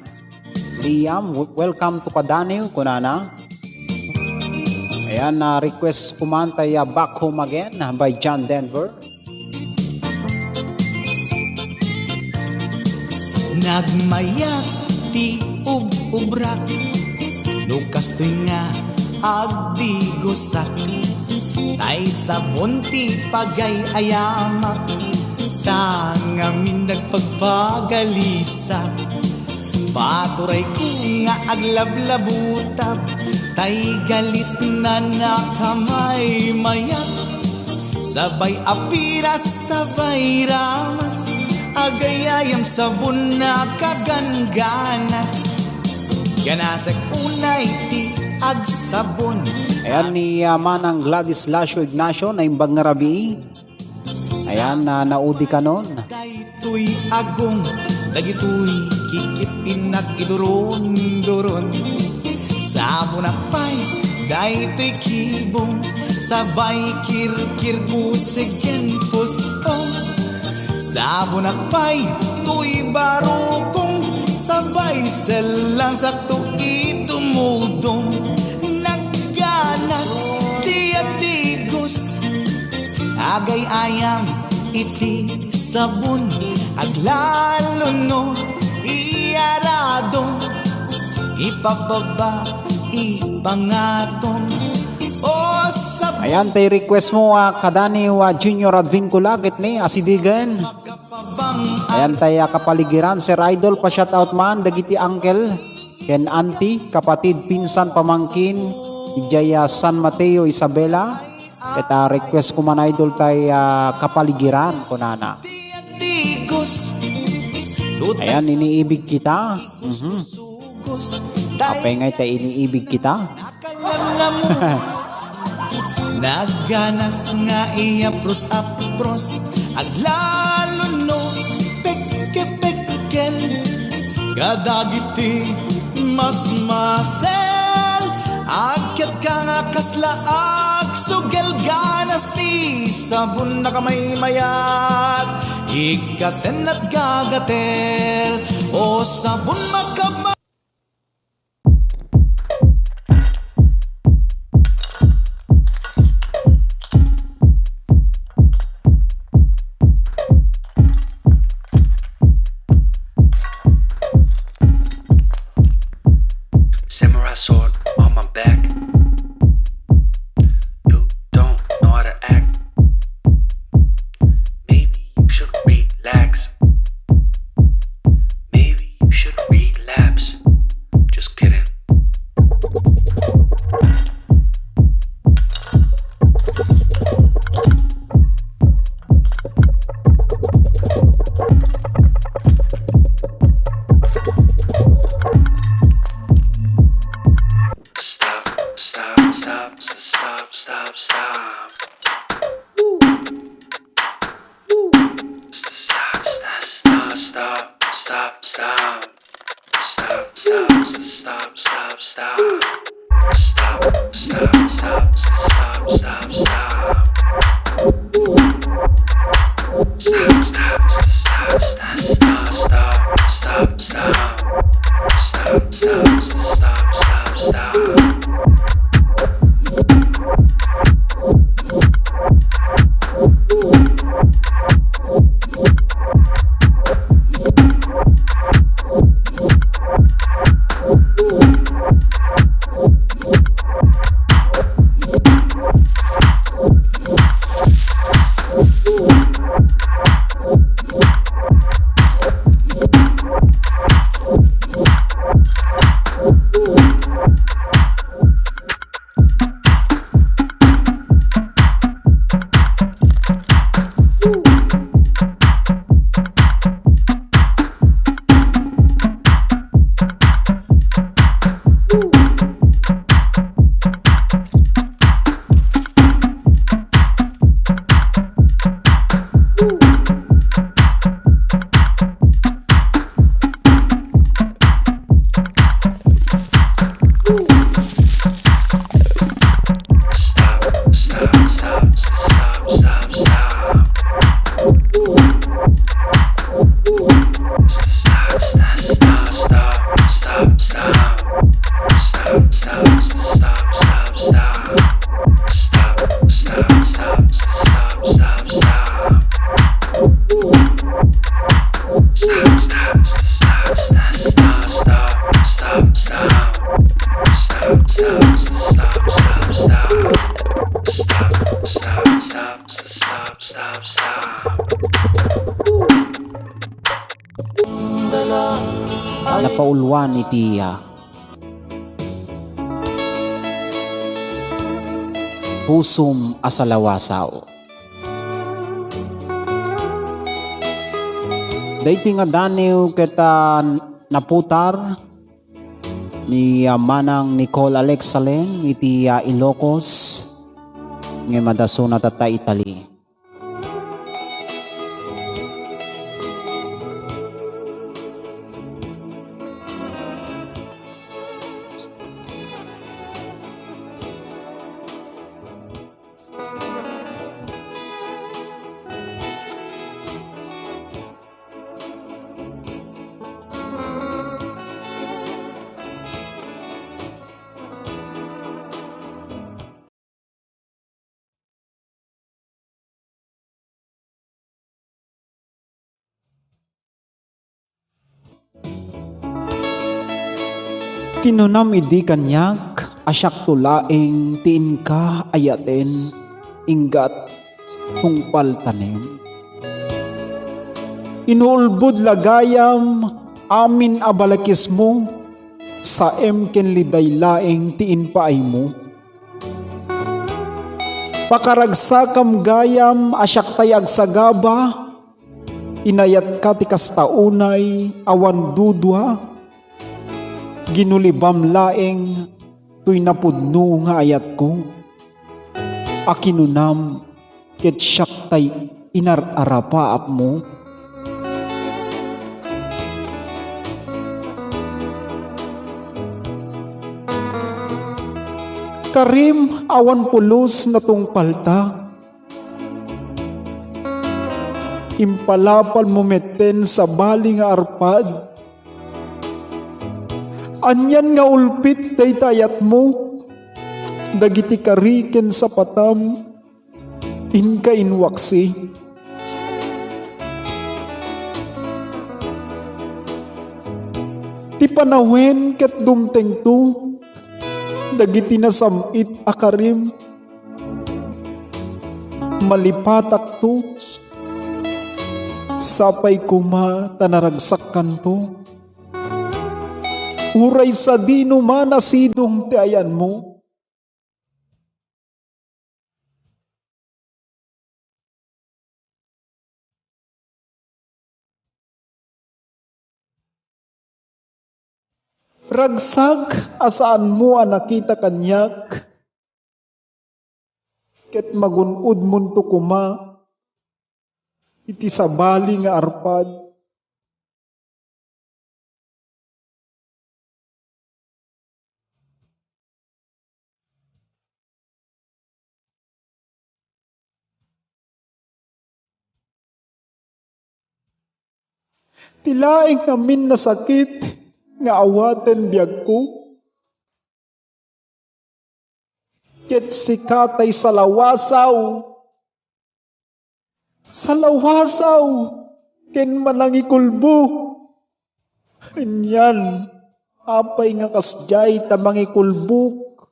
Liam, w-, welcome to Kadaniw, kunana. Ayan, ah, request kuman tay, ah, Back Home Again, ah, by John Denver. Nagmayat ti ub-ubrak, no kastoy nga agdigosak. Tay sabon ti pagay-ayamak, ta ngamin nagpagpagalisak. Paturayko nga aglablabutab, tay galisna nakamaymayat. Sabay apiras, sabay ramas, agayayam sabon nakagangganas. Ganasek unay ti agsabon. Ayan ni, ah, Manang Gladys Lacio Ignacio, naimbag nga rabii. Ayan, na naudi kanon. Daytoy agong, dagitoy kikit-innak iduron-duron. Sabonak pay, daytoy kibong, sabay kirkir pusegen puso. Sabonak pay, toy barukong, sabay sellangsakto idumudong. Nagganas ti agdigos, agay-ayam iti sabon, aglalo no iyaradong, ipababa, ipangatong. O sabon. Ayan tay request mo, ah, Kadaniw, ah, Junior Advincula, ket ni Asidigan. Ayan tay, ah, kapaligiran, Sir Idol, pa-shout out man dagiti uncle ken auntie, kapatid, pinsan, pamangkin, idiay, ah, San Mateo, Isabela. Ket, ah, request ko man, Idol, tay, ah, kapaligiran, kunana. Ayan, iniibig kita. Mhm. Apay ngay tay iniibig kita? Nagganas nga iyapros-apros, aglalo no pekke-pekken. Kadagiti masmasel, agyatka nga kasla agsugel, ganas ti sabon nakamaymayat, ikkaten at gagatel, o sabon makama- a sword on my back. You don't know how to act. Maybe you should relax. Maybe you should relapse. Just kidding. Stop, stop, stop, stop, stop, stop. Stop, stop, stop, stop, stop, stop, stop. Stop, stop, stop, stop, stop. Stop, stop, stop, stop, stop, stop. Stop, stop, stop, stop, stop, stop, stop. Stop, stop, stop, stop, stop. Stop, stop, stop, stop, stop, stop. Stop, stop, stop, stop, stop, stop. Stop, stop, stop, stop, stop, stop. Stop, stop, stop, stop, stop, stop. Stop, stop, stop, stop, stop, stop, stop, stop. Stop, stop, stop, stop, stop, stop. Stop, stop, stop, stop, stop, stop. Napauluan iti, ah, pusom a salawasaw. Daytoy nga daniw ket, ah, naputar ni, ah, Manang Nicole Alexalen iti, ah, Ilocos, ngem adda suna tatta Italy. Kinunam idi kaniak a siakto laeng ti inka ayaten, inggat, tungpaltanem. Inuulbod la gayam amin a balakismo, saem ken liday laeng ti impaaymo. Pakaragsakam gayam a siak tay agsagaba, inayatka ti kasta unay awan dudua, ginulibam laeng toy napudno nga ayatko, a kinunam ket siak tay inar-arapaapmo. Karim, awan pulos natungpalta. Impalapalmo metten sabali nga arpad. Anian nga ulpit dayta ayatmo, dagiti kari ken sapatam, inka inwaksi. Ti panawen ket dumtengto, dagiti nasam-it a karim. Malipatakto, sapay koma ta naragsakkanto. Uray sadino man a sidong ti ayanmo. Ragsak a saanmo a nakita kaniak, ket magun-odmonto koma iti sabali nga arpad. Ti laeng ngamin a sakit nga awaten biagko, ket sika tay salawasaw. Salawasaw ken manangikulbo. Anian, apay nga kasdiay ta mangikulbok?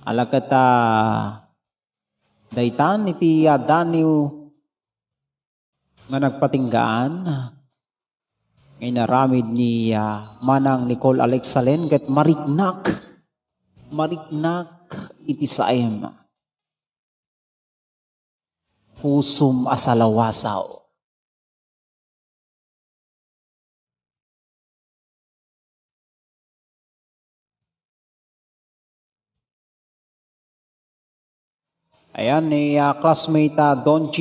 Ala ket, ah, daytan iti, ah, daniw nga nagpatinggaan nga inaramid ni, ah, Manang Nicole Alexalen ket mariknak, mariknak iti saem. Pusom a salawasaw. Ayan, ni, ah, classmate, ah, Don G.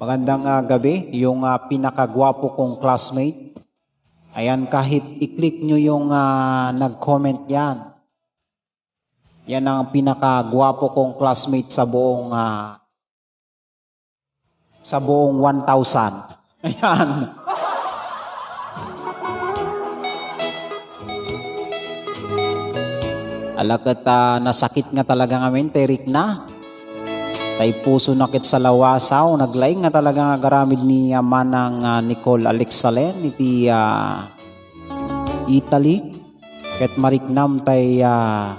Magandang, ah, gabi, yung, ah, pinakaguwapo kong classmate. Ayan, kahit i-click nyo yung, ah, nag-comment yan. Yan ang pinakaguwapo kong classmate sa buong, ah, sa buong one thousand. Ayan. Ala ket, ah, nasakit nga talaga ngamin, tay rikna. Tay pusona ket salawasaw, naglaing nga talaga nga agaramid ni, ah, Manang, ah, Nicole Alexalen iti, ah, Italy. Ket mariknam tay, ah,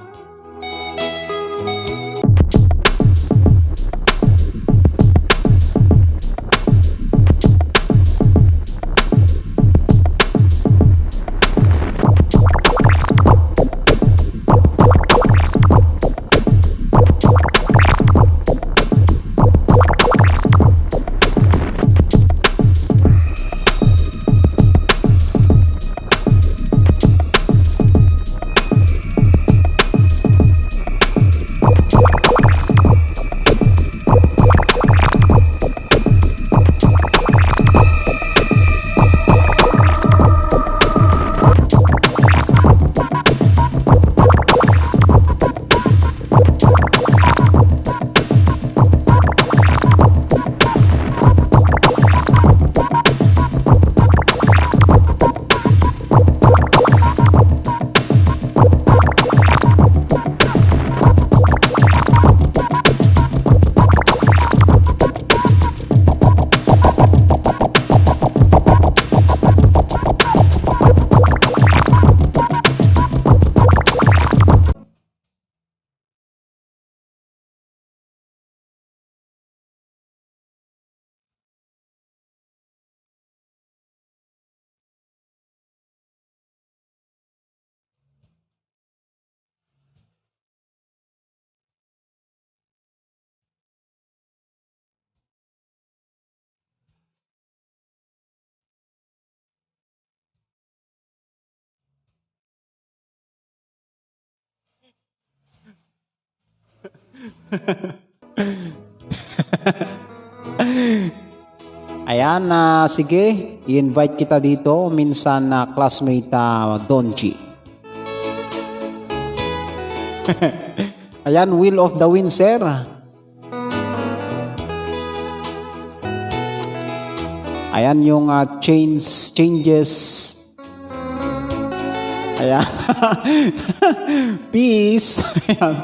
Ayan, ah, sige, i-invite kita dito, minsan, ah, classmate, ah, Don G. Ayan, Will of the Wind, sir. Ayan yung, ah, change, changes. Ayan. Peace. Ayan.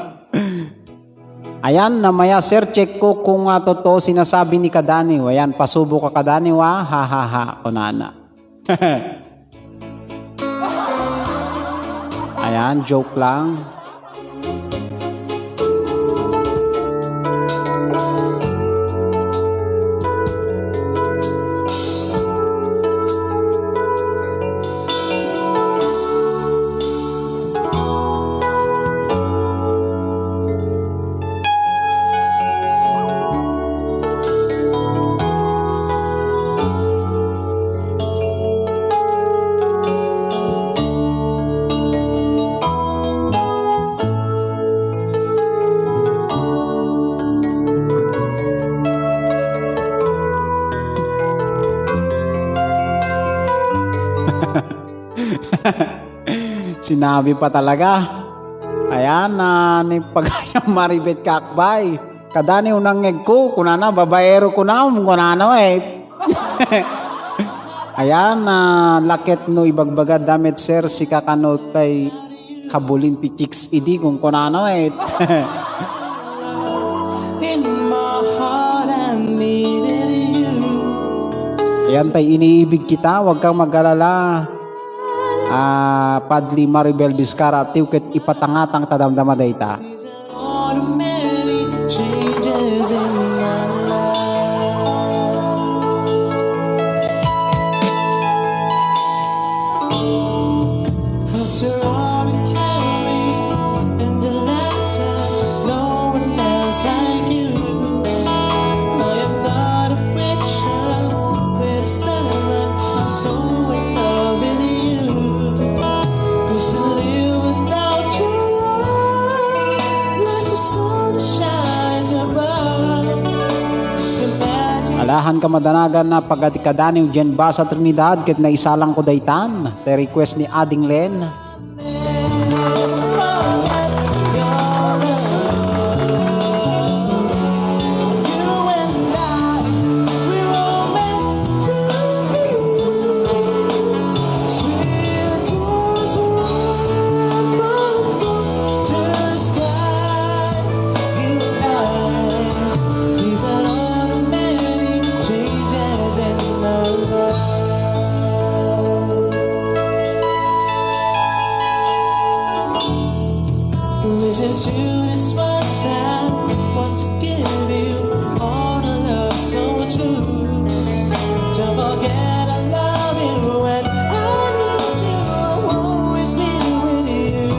Ayan, na maya, sir, check ko kung, ah, totoo sinasabi ni Kadaniw. Ayan, pasubok ka, Kadaniw, ah. Ha, ha, ha, kunana. Ayan, joke lang. Sinabi pa talaga. Ayan, ah, ni Pagayam Maribet Kakbay. Kadani unang ngegko, kunana, babaero kunam, kunana, eh. Ayan, ah, laket no ibagbaga damit, sir, sika kano tay habulin ti chicks idi, kunkunana, eh. Ayan tay iniibig kita, wag kang magalala. Ah, Padli Maribel Vizcara, tiw ket ipatangatang ta damdama dayta. Alahan ka madanagan na pagadi kadaniw diyan basa Trinidad ket naisalang ko daytan. Ti request ni Ading Len. Listen to this one time, want to give you all the love so true. Don't forget I love you and I need you, always be with you.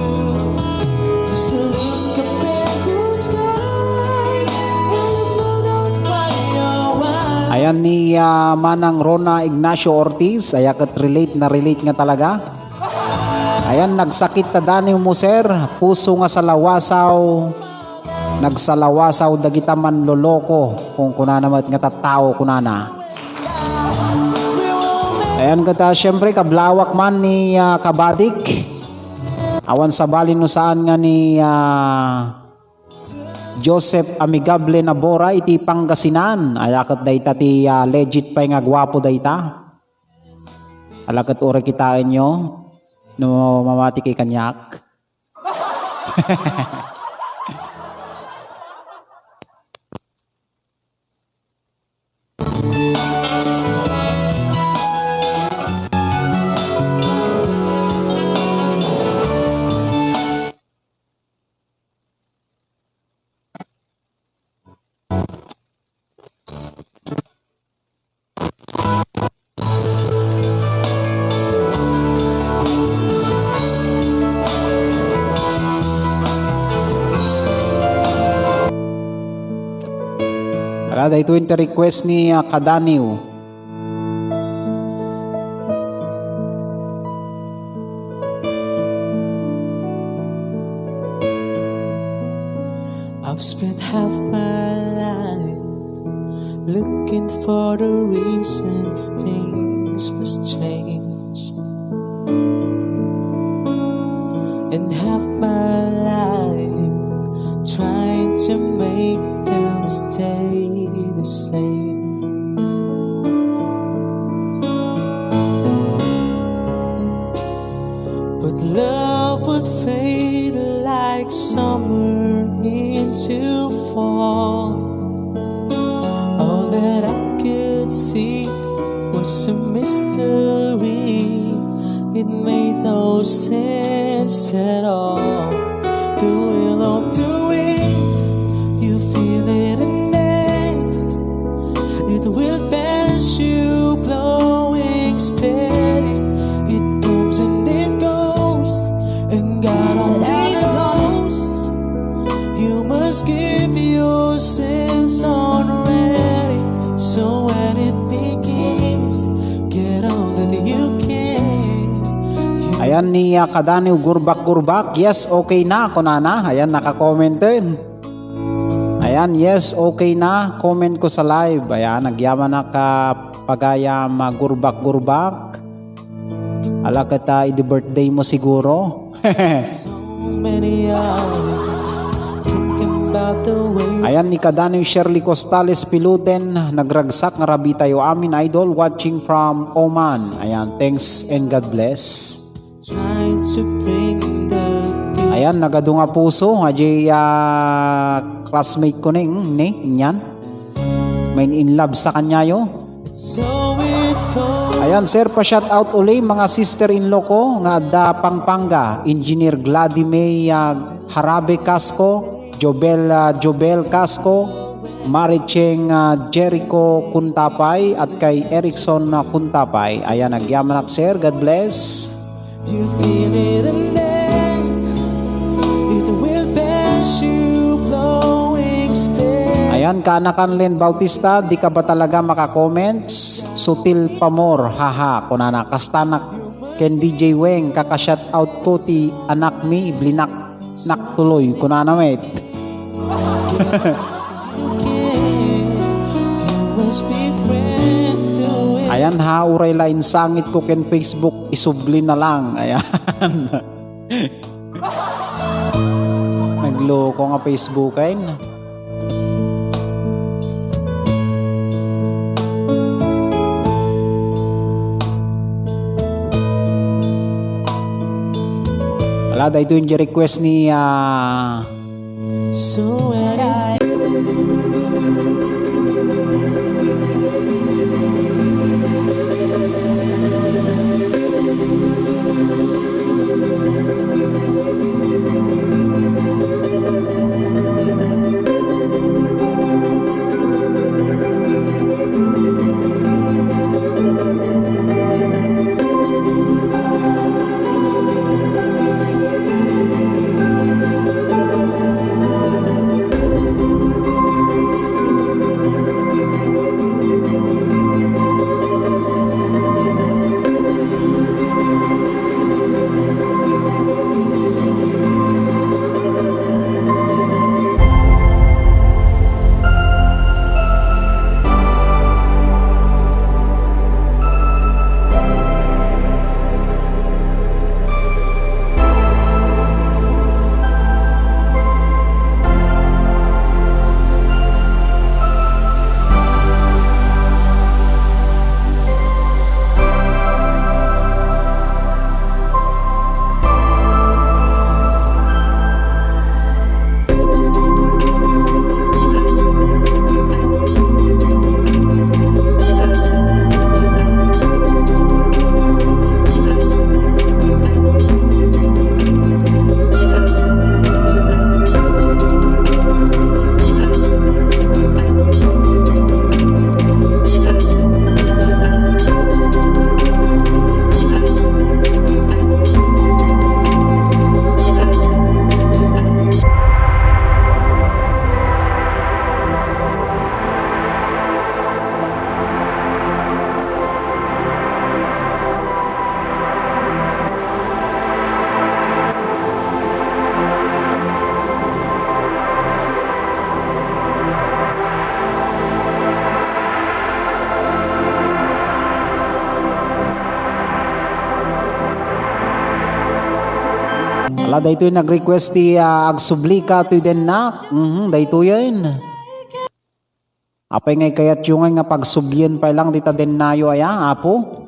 Just to look up at the sky and find out why you're why. Ayan ni, ah, Manang Rona Ignacio Ortiz, aya ket relate na relate nga talaga. Ayan, nagsakit ta daniw mo, sir. Puso nga salawasaw. Nagsalawasaw dagita manloloko. Kung kunana met nga tattao, kunana. Ayan, kata, syempre, kablawak man ni, ah, Kabadik. Awan sabali no saan nga ni, ah, Joseph Amigable Nabora iti Pangasinan. Aya ket dayta ti, ah, legit pay nga guapo dayta. Ala ket uray kitaenyo no mamati kay kaniak. Ala, daytoy ti request ni, ah, Kadaniw. I've spent half my life looking for the reasons things must change, and half my life trying to make them stay the same. But love would fade like summer into fall. All that I could see Was a mystery. It made no sense at all. The will of the wind, you feel it in air. It will pass you, blowing steady. It comes and it goes, and God only knows. You must give your sins already. So when it begins, get all that you can. Ayan ni, ah, Kadaniw, gurbak-gurbak. Yes, okay na, kunana. Ayan, naka-comment din. Ayan, yes, okay na. Comment ko sa live. Ayan, nagyamanak, ah, pagayam, ah, gurbak-gurbak. Ala, ket, ah, idi birthday mo siguro. So many hours thinking about the way. Ayan ni Kadaniw Shirley Costales Piluten, nagragsak nga rabii tayo amin, idol, watching from Oman. Ayan, thanks and God bless. Trying to bring the good. Ayan, nagadu nga puso, adiay, ah, classmate ko ni, ni, niyan. Main in love sa kanyayo. So it goes. Ayan, sir, pa-shout out uli, mga sister-in-law ko nga adda Pampanga, Engineer Gladimay, ah, Harabe Casco, Jobel, ah, Jobel Casco, Maricheng, ah, Jericho Kuntapay, at kay Erickson, ah, Kuntapay. Ayan, nagyamanak, sir. God bless. You feel it in there. It will pass you, blowing steady. Ayan, kaanakan Len Bautista, di ka ba talaga maka-comments? Sutil pa more, haha, kunana, kastanak ken D J Weng, kaka-shoutout ko ti anak mi, blinak. Naktuloy, kunana met. Ayan ha, uray la insangit ko ken Facebook, isubli na lang. Ayan. Nagloko nga Facebook, ay. Ala, daytoy ti request ni, ah, so, Ala, daytoy nag-request ti, ah, Agsubli Ka Toy Dennak. Mhm, daytoyen. Apay nga kayatyo ngay nga pagsublien pay lang dita dennayo aya, Apo?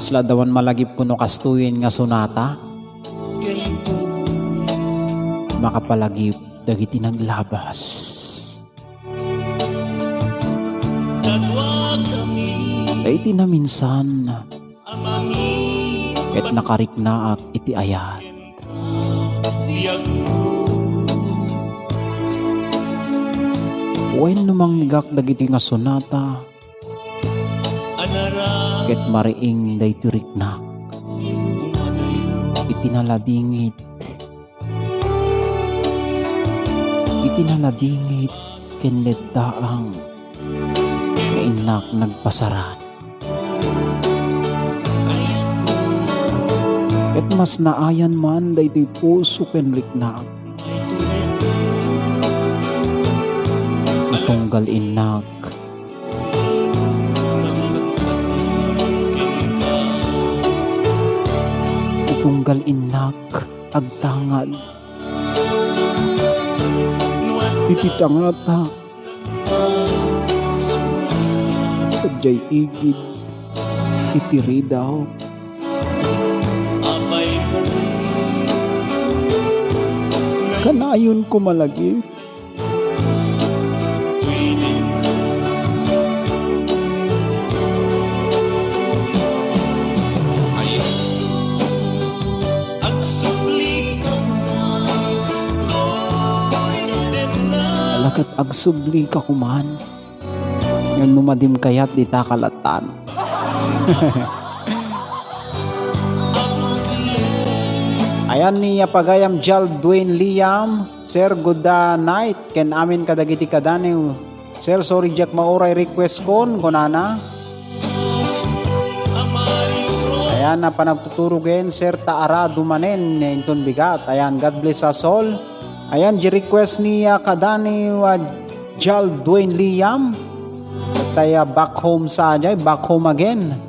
Kasla adda man malagipko no kastoyen nga sonata? Makapalagip dagiti naglabas. Ta iti naminsan, ket nakariknaak iti ayat. Wenno mangnegak dagiti nga sonata, ket mariing daytoy riknak iti naladingit, iti naladingit ken leddaang nga innak nagpasaran. Ket mas naayan man daytoy puso ken riknak. Itunggal innak. Itunggal innak agtangad. Iti tangata, sadiay igid iti ridaw. Kanayon ko malagip. Agsubli ka kuman. Ala ket agsubli ka kuman. Ngem no madim kayat dita kalatan. Ayan ni apagayam Jal Dwayne Liam, Sir, good, ah, night, ken amin kadagiti kadaniw. Sir, sorry, diak mauray request kon, kunana. Ayan, na panagtuturogen, Sir, ta arado manen, inton bigat. Ayan, God bless us all. Ayan, di request ni, ah, kadaniw, ah, Jal Dwayne Liam. Tayo back home sa, jay, back home again.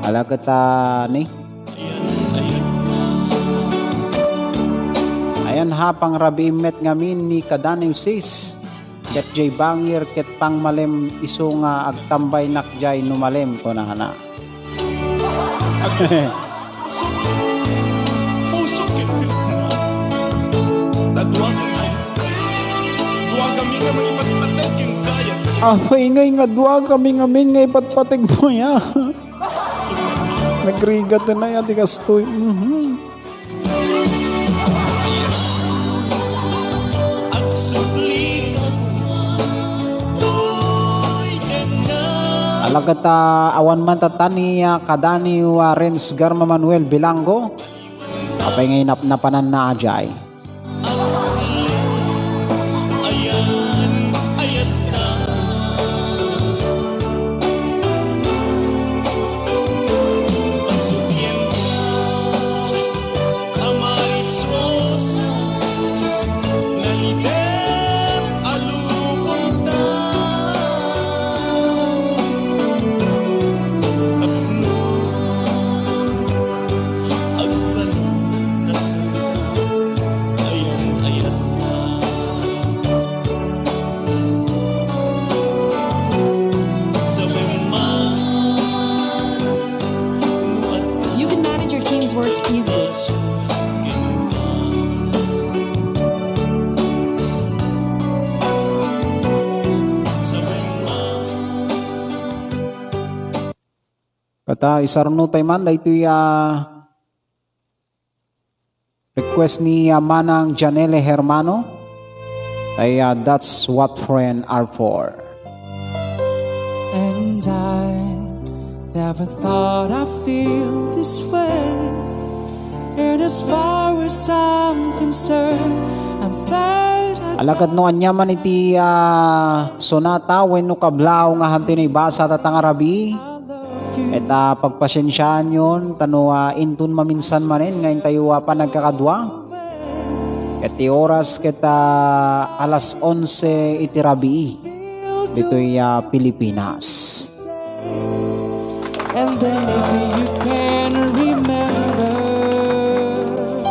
Ala ket, ah, ni. Ayan ha, pangrabiim met ngamin ni kadaniw sis. Ket jay bangir ket pangmalem isu nga agtambaynak jay no malem, kunana. Puso ket dua kami nga mangipatpateg ken kayat. Apay ngay nga dua kami ngamin nga ipatpateg mo ya. Nagrigat na ya, di kastoy. Mhm. Agsubli ka kuman, toy ken na. Ala ket, ah, awan man tatta ni, ah, kadaniw, ah, Renz Garma Manuel Bilanggo. Apay ngay nap-, napananna a jay. You can manage your team's work easily. Ket, ah, isarunotay man daytoy, ah, request ni, ah, Manang Janelle Hermano. Ay, ah, that's what friends are for. And I never thought I'd feel this way. And as far as I'm concerned, I'm glad I Ala ket no ania man iti, ah, sonata wenno kablaaw nga hantinoy basa ta tangarabi, et, ah, pagpasiensiaanyon, ta no, ah, inton maminsan manen nga intayo a panagkakadua. Ket ti oras ket, ah, alas onse iti rabii ditoy, ah, Pilipinas. And then if you can remember.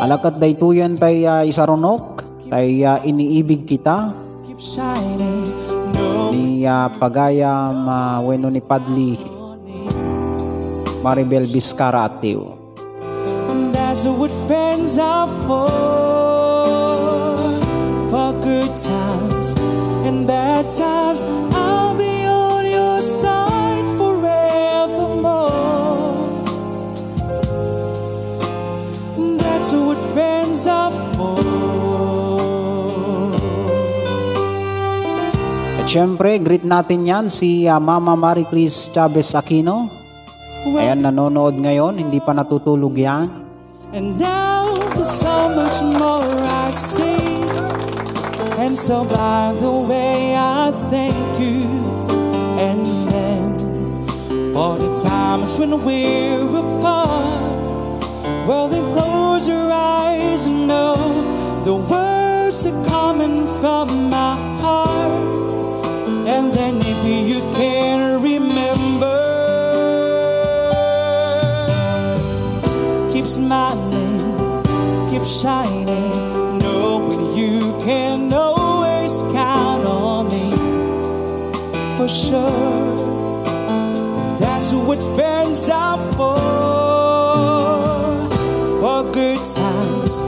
Ala ket daytoyen tay, ah, isarunok, tay, ah, iniibig kita. Keep shining, no. Ni, ah, pagayam, ah, wenno ni Padli. Maribel Vizcarra Atiu. That's what friends are for. For good times and bad times, I'll be on your side forevermore. That's what friends are for. At syempre, greet natin yan si, ah, Mama Marie Chris Chavez Aquino. Ayan, nanonood ngayon, hindi pa natutulog yan. And now there's so much more I see. And so by the way, I thank you. And then for the times when we're apart, well, then close your eyes and know the words are coming from my heart. And then if you can remember, keep smiling, keep shining, knowing you can always count on me for sure. That's what friends are for. For good times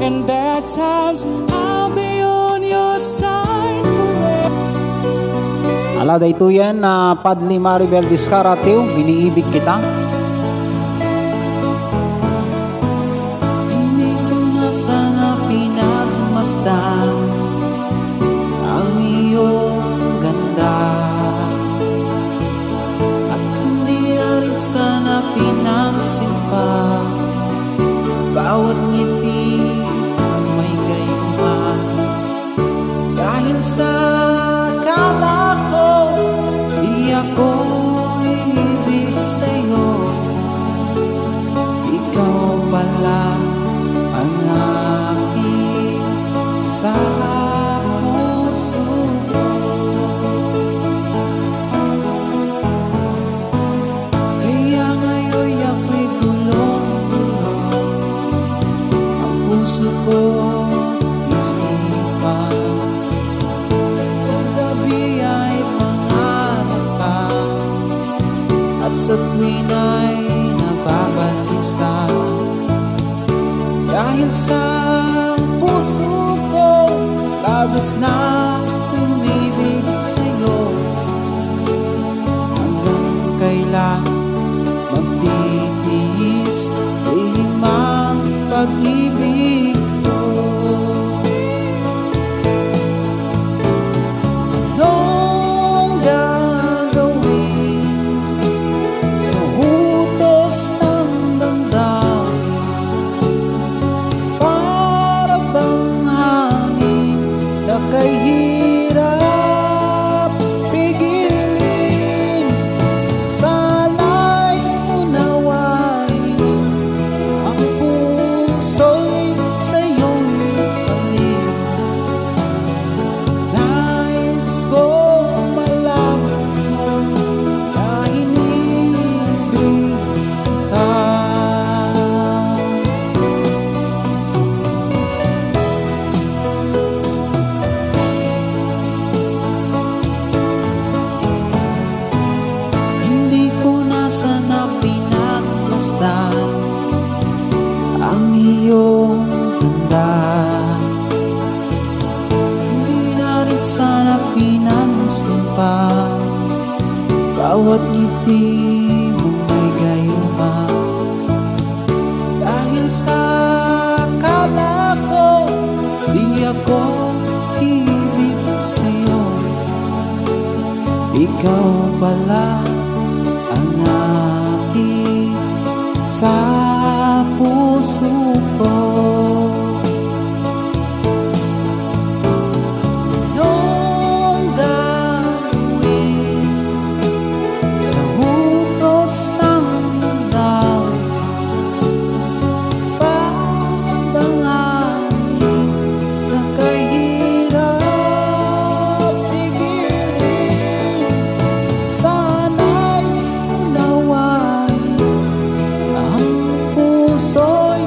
and bad times, I'll be on your side forever. Ala, daytoyen, ah, Padli Maribel Vizcarra Atiu, Iniibig Kita. Hindi ko na sana pinagmasdan ang iyong ganda. At hindi na rin sana pinansin pa bawat ngiti ng may gayuma. Dahil sa akala ko, di ako ibig sa'yo. Ikaw pala ang aking sa puso ko. Kaya ngayon ako'y gulong-gulong, ang puso ko isipan. Ang gabi ay panganib pa, at sa tuwin ay nababalisa. Dahil sa puso ko, labis na umibig sa'yo. Hanggang kailan magtitiis lihim ang pag-ibig ko? Anong gagawin sa utos ng damdamin? Para bang hangin na kahirap pigilin. Sana'y unawain, ang puso'y sa'yo'y palit. Nais kong malaman mo na iniibig kita. Hindi ko na sana pinagmasdan ang iyong ganda. Hindi na rin sana pinansin pa bawat ngiti mong may gayuma. Dahil sa akala ko, di ako ibig sa'yo. Ikaw pala ang aking sa puso ko. Anong gagawin sa utos ng damdamin? Papanganin na kahirap pigilin. Sana'y unawain ang puso'y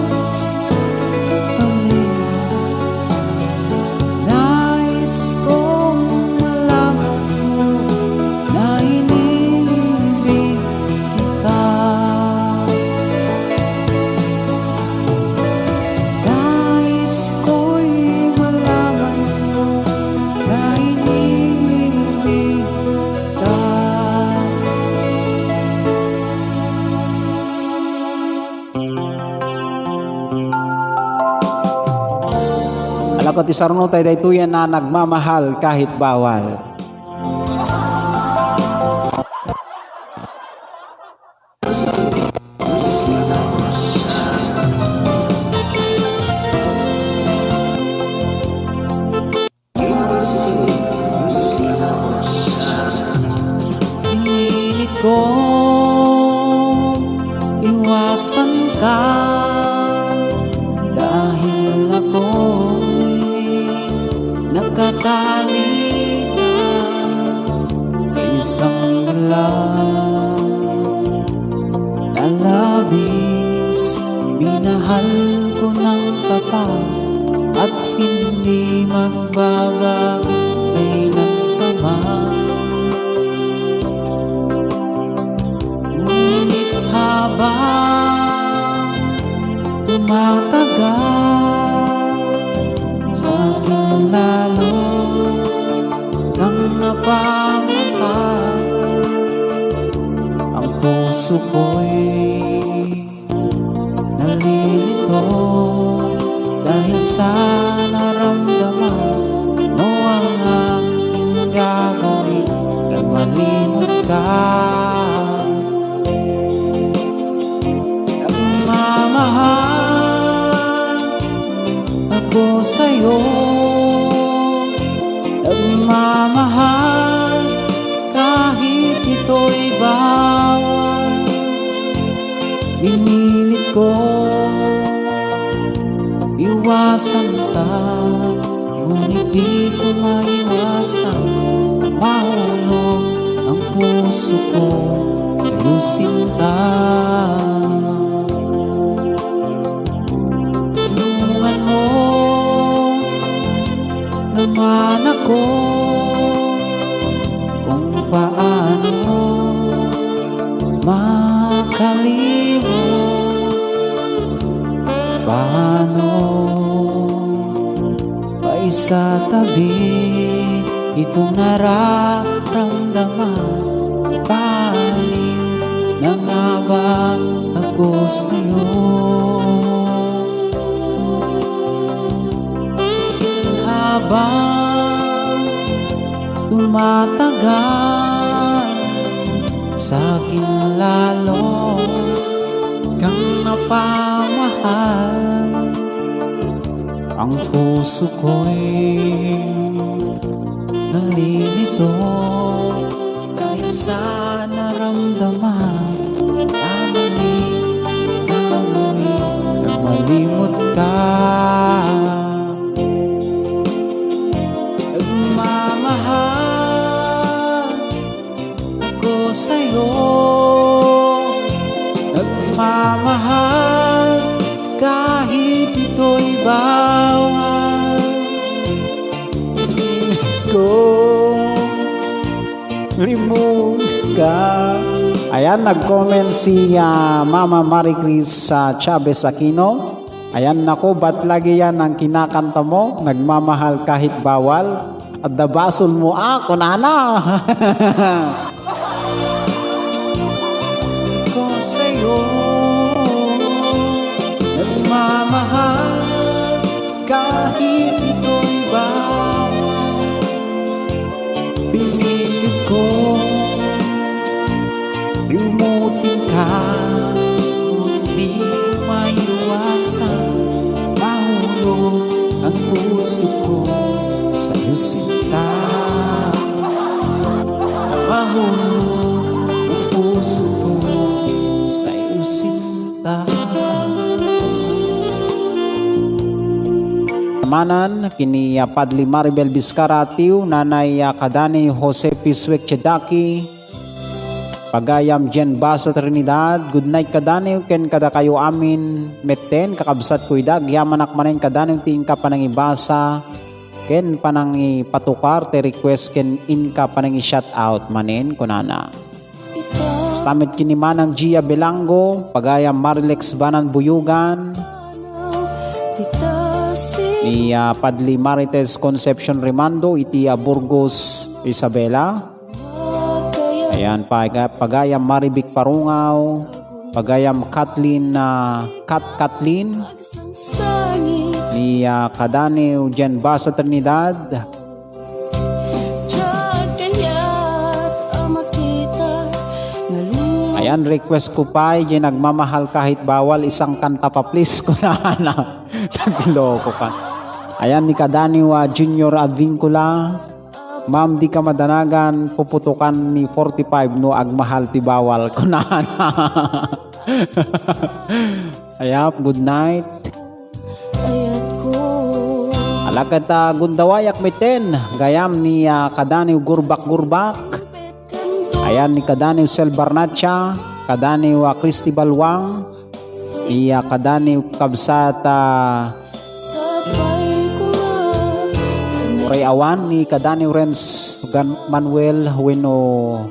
Ako ti sarno tay daytoyen a nagmamahal kahit bawal. Pinilit ko iwasan ka dahil ako'y nakatali na sa isang dilag na labis. Minahal ko ng tapat at hindi magbabago kailan pa man. Ngunit habang tumatagal, sa akin lalo kang napamahal. Ang puso ko'y nalilito dahil sa naramdaman mo. Ang aking gagawin na malimot ka? Nagmamahal ako sa'yo, nagmamahal kahit ito'y bawal. Pinilit ko iwasan ka, ngunit di ko maiwasan mahulog ang puso ko sa'yo, sinta. Tulungan mo naman ako kung paano makalimot, paano maisatabi itong nararamdaman. Paano na nga ba ako sa'yo? Habang tumatagal, sa akin lalo kang napamahal. Ang puso ko'y nalilito dahil sa naramdaman. Tama ni, tama ni, na malimot ka. Nagmamahal ako sa'yo, nagmamahal kahit ito'y bawal. Ko limot ka. Ayan, nag-comment si, ah, Mama Marie Chris, ah, Chavez Aquino. Ayan, naku, bat lagi yan ang kinakanta mo, nagmamahal kahit bawal. At dabasol mo, ah, kunana. Ko sa'yo, nagmamahal kahit ito'y bawal. Pinilit ko limutin ka, ngunit di ko maiwasan mahulog ang puso ko sa'yo, sinta. Mahulog ang puso ko sa'yo, sinta. Manan, kini, ah, Padli Maribel Vizcarra, tiu, nanay, ah, kadani Jose Piswek Chedaki, pagayam Jen Basa Trinidad, good night kadaniw ken kadakayo amin metten, kakabsat ko ida, agyamanak manen kadaniw ti inka panangibasa ken panangipatukar ti request ken inka panangi-shout out manen, kunana. Stamit kini Manang Gia Belango, pagayam Marilex Banan Buyugan, ni, ah, Padli Marites Concepcion Rimando iti, ah, Burgos, Isabela. Ayan, paga-, pagayam Marivic Parungaw, pagayam Kathleen, ah, Kat Kathleen, Ni, ah, kadaniw Jen Basa Trinidad. Ayan, request ko pay, Jen, agmamahal kahit bawal, isang kanta pa, please, kunana. Nagloko ka. Ayan, ni kadaniw, ah, Junior Advincula. Ma'am, di ka madanagan, puputokan ni forty-five no agmahal ti bawal, kunana. Ayap, good night. Ala ket, ah, gundaway a metten, gayam ni, ah, kadaniw Gurbak-Gurbak. Ayan ni kadaniw Sel Barnacha, kadaniw, ah, Christy Balwang, iya kadaniw kabsat, ah, Ray Awan, ni kadaniw Renz Gan-, Manuel wenno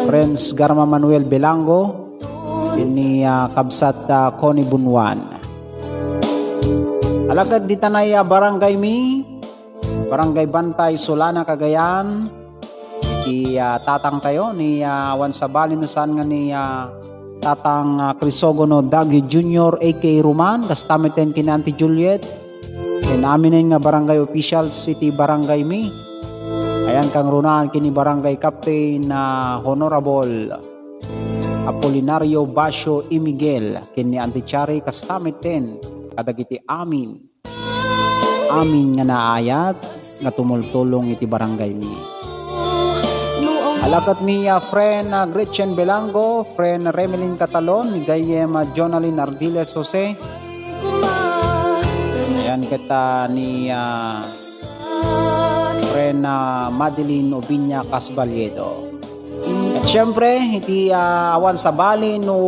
Renz Garma Manuel Belango, ni, ah, kabsat, ah, Connie Bunwan. Ala ket ditan a barangay mi, Barangay Bantay, Solana, Cagayan. Iti, ah, tatangtayo ni, ah, awan sabali no saan nga ni, ah, Tatang, ah, Crisogono Dagio Junior, A K Roman, kasta metten ken Auntie Juliet. Ken aminen nga barangay officials iti barangay mi. Ayan, kangrunaan ken ni Barangay Captain, ah, Honorable Apolinario Basio Imiguel, ken ni Auntie Chari, kasta metten kadagiti amin. Amin nga naayat nga tumultulong iti barangay mi. Ala ket ni, ah, friend, ah, Gretchen Belango, friend Remelin Catalon, ni gayyem, ah, Jonalyn Ardiles Jose. Ayan ket, ah, ni, ah, friend, ah, Madeline Obiña Casbaliedo. Ket siyempre, iti, ah, awan sabali no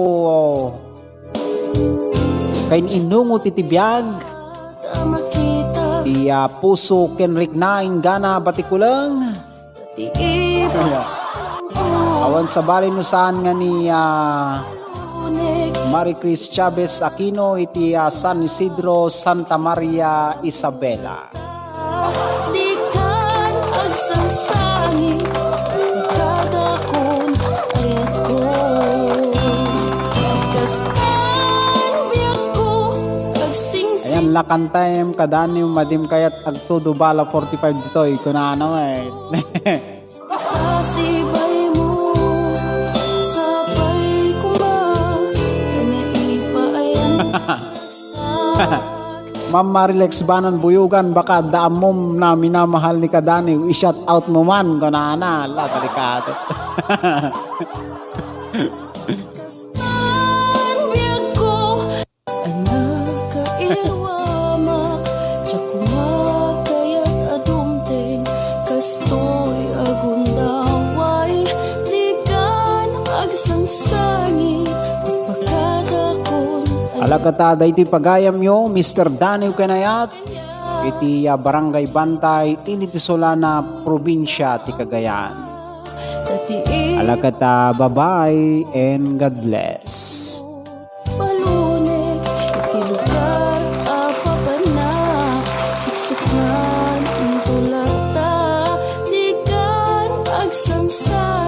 kain-inungot iti biag. Ti, ah, puso ken rikna inggana batikuleng. Awan sabali no saan nga ni, ah, Marie Chris Chavez Aquino iti, ah, San Isidro, Santa Maria, Isabela. Dikan agsangsangi, kadakon ayatko. Kastan biagko, agsingsi- Ayan, lakan time, kadaniw, madim kayat agtudo bala forty-five ditoy, kunana, eh. Pasibaymo, sapay koma, kanaipayan. Ma'am Marilex Banan Buyugan, baka adda ammom na minamahal ni kadaniw, i-shout out mo man, kunana, ala, delikado. Kastan biagko, anak, kairuamak, diak koma kayat a dumteng, kastoy a gundaway, dikan agsangsangi, pakadakon. Ala ket ta, daytoy pagayamyo, Mister Daniel Kanayat, iti, ah, Barangay Bantay, Ili ti Solana, Probinsia ti Cagayan. Ala ket ta, bye-bye and God bless. Balunek iti lugar a papanak, siksikngan, tulata, dikan agsangsa-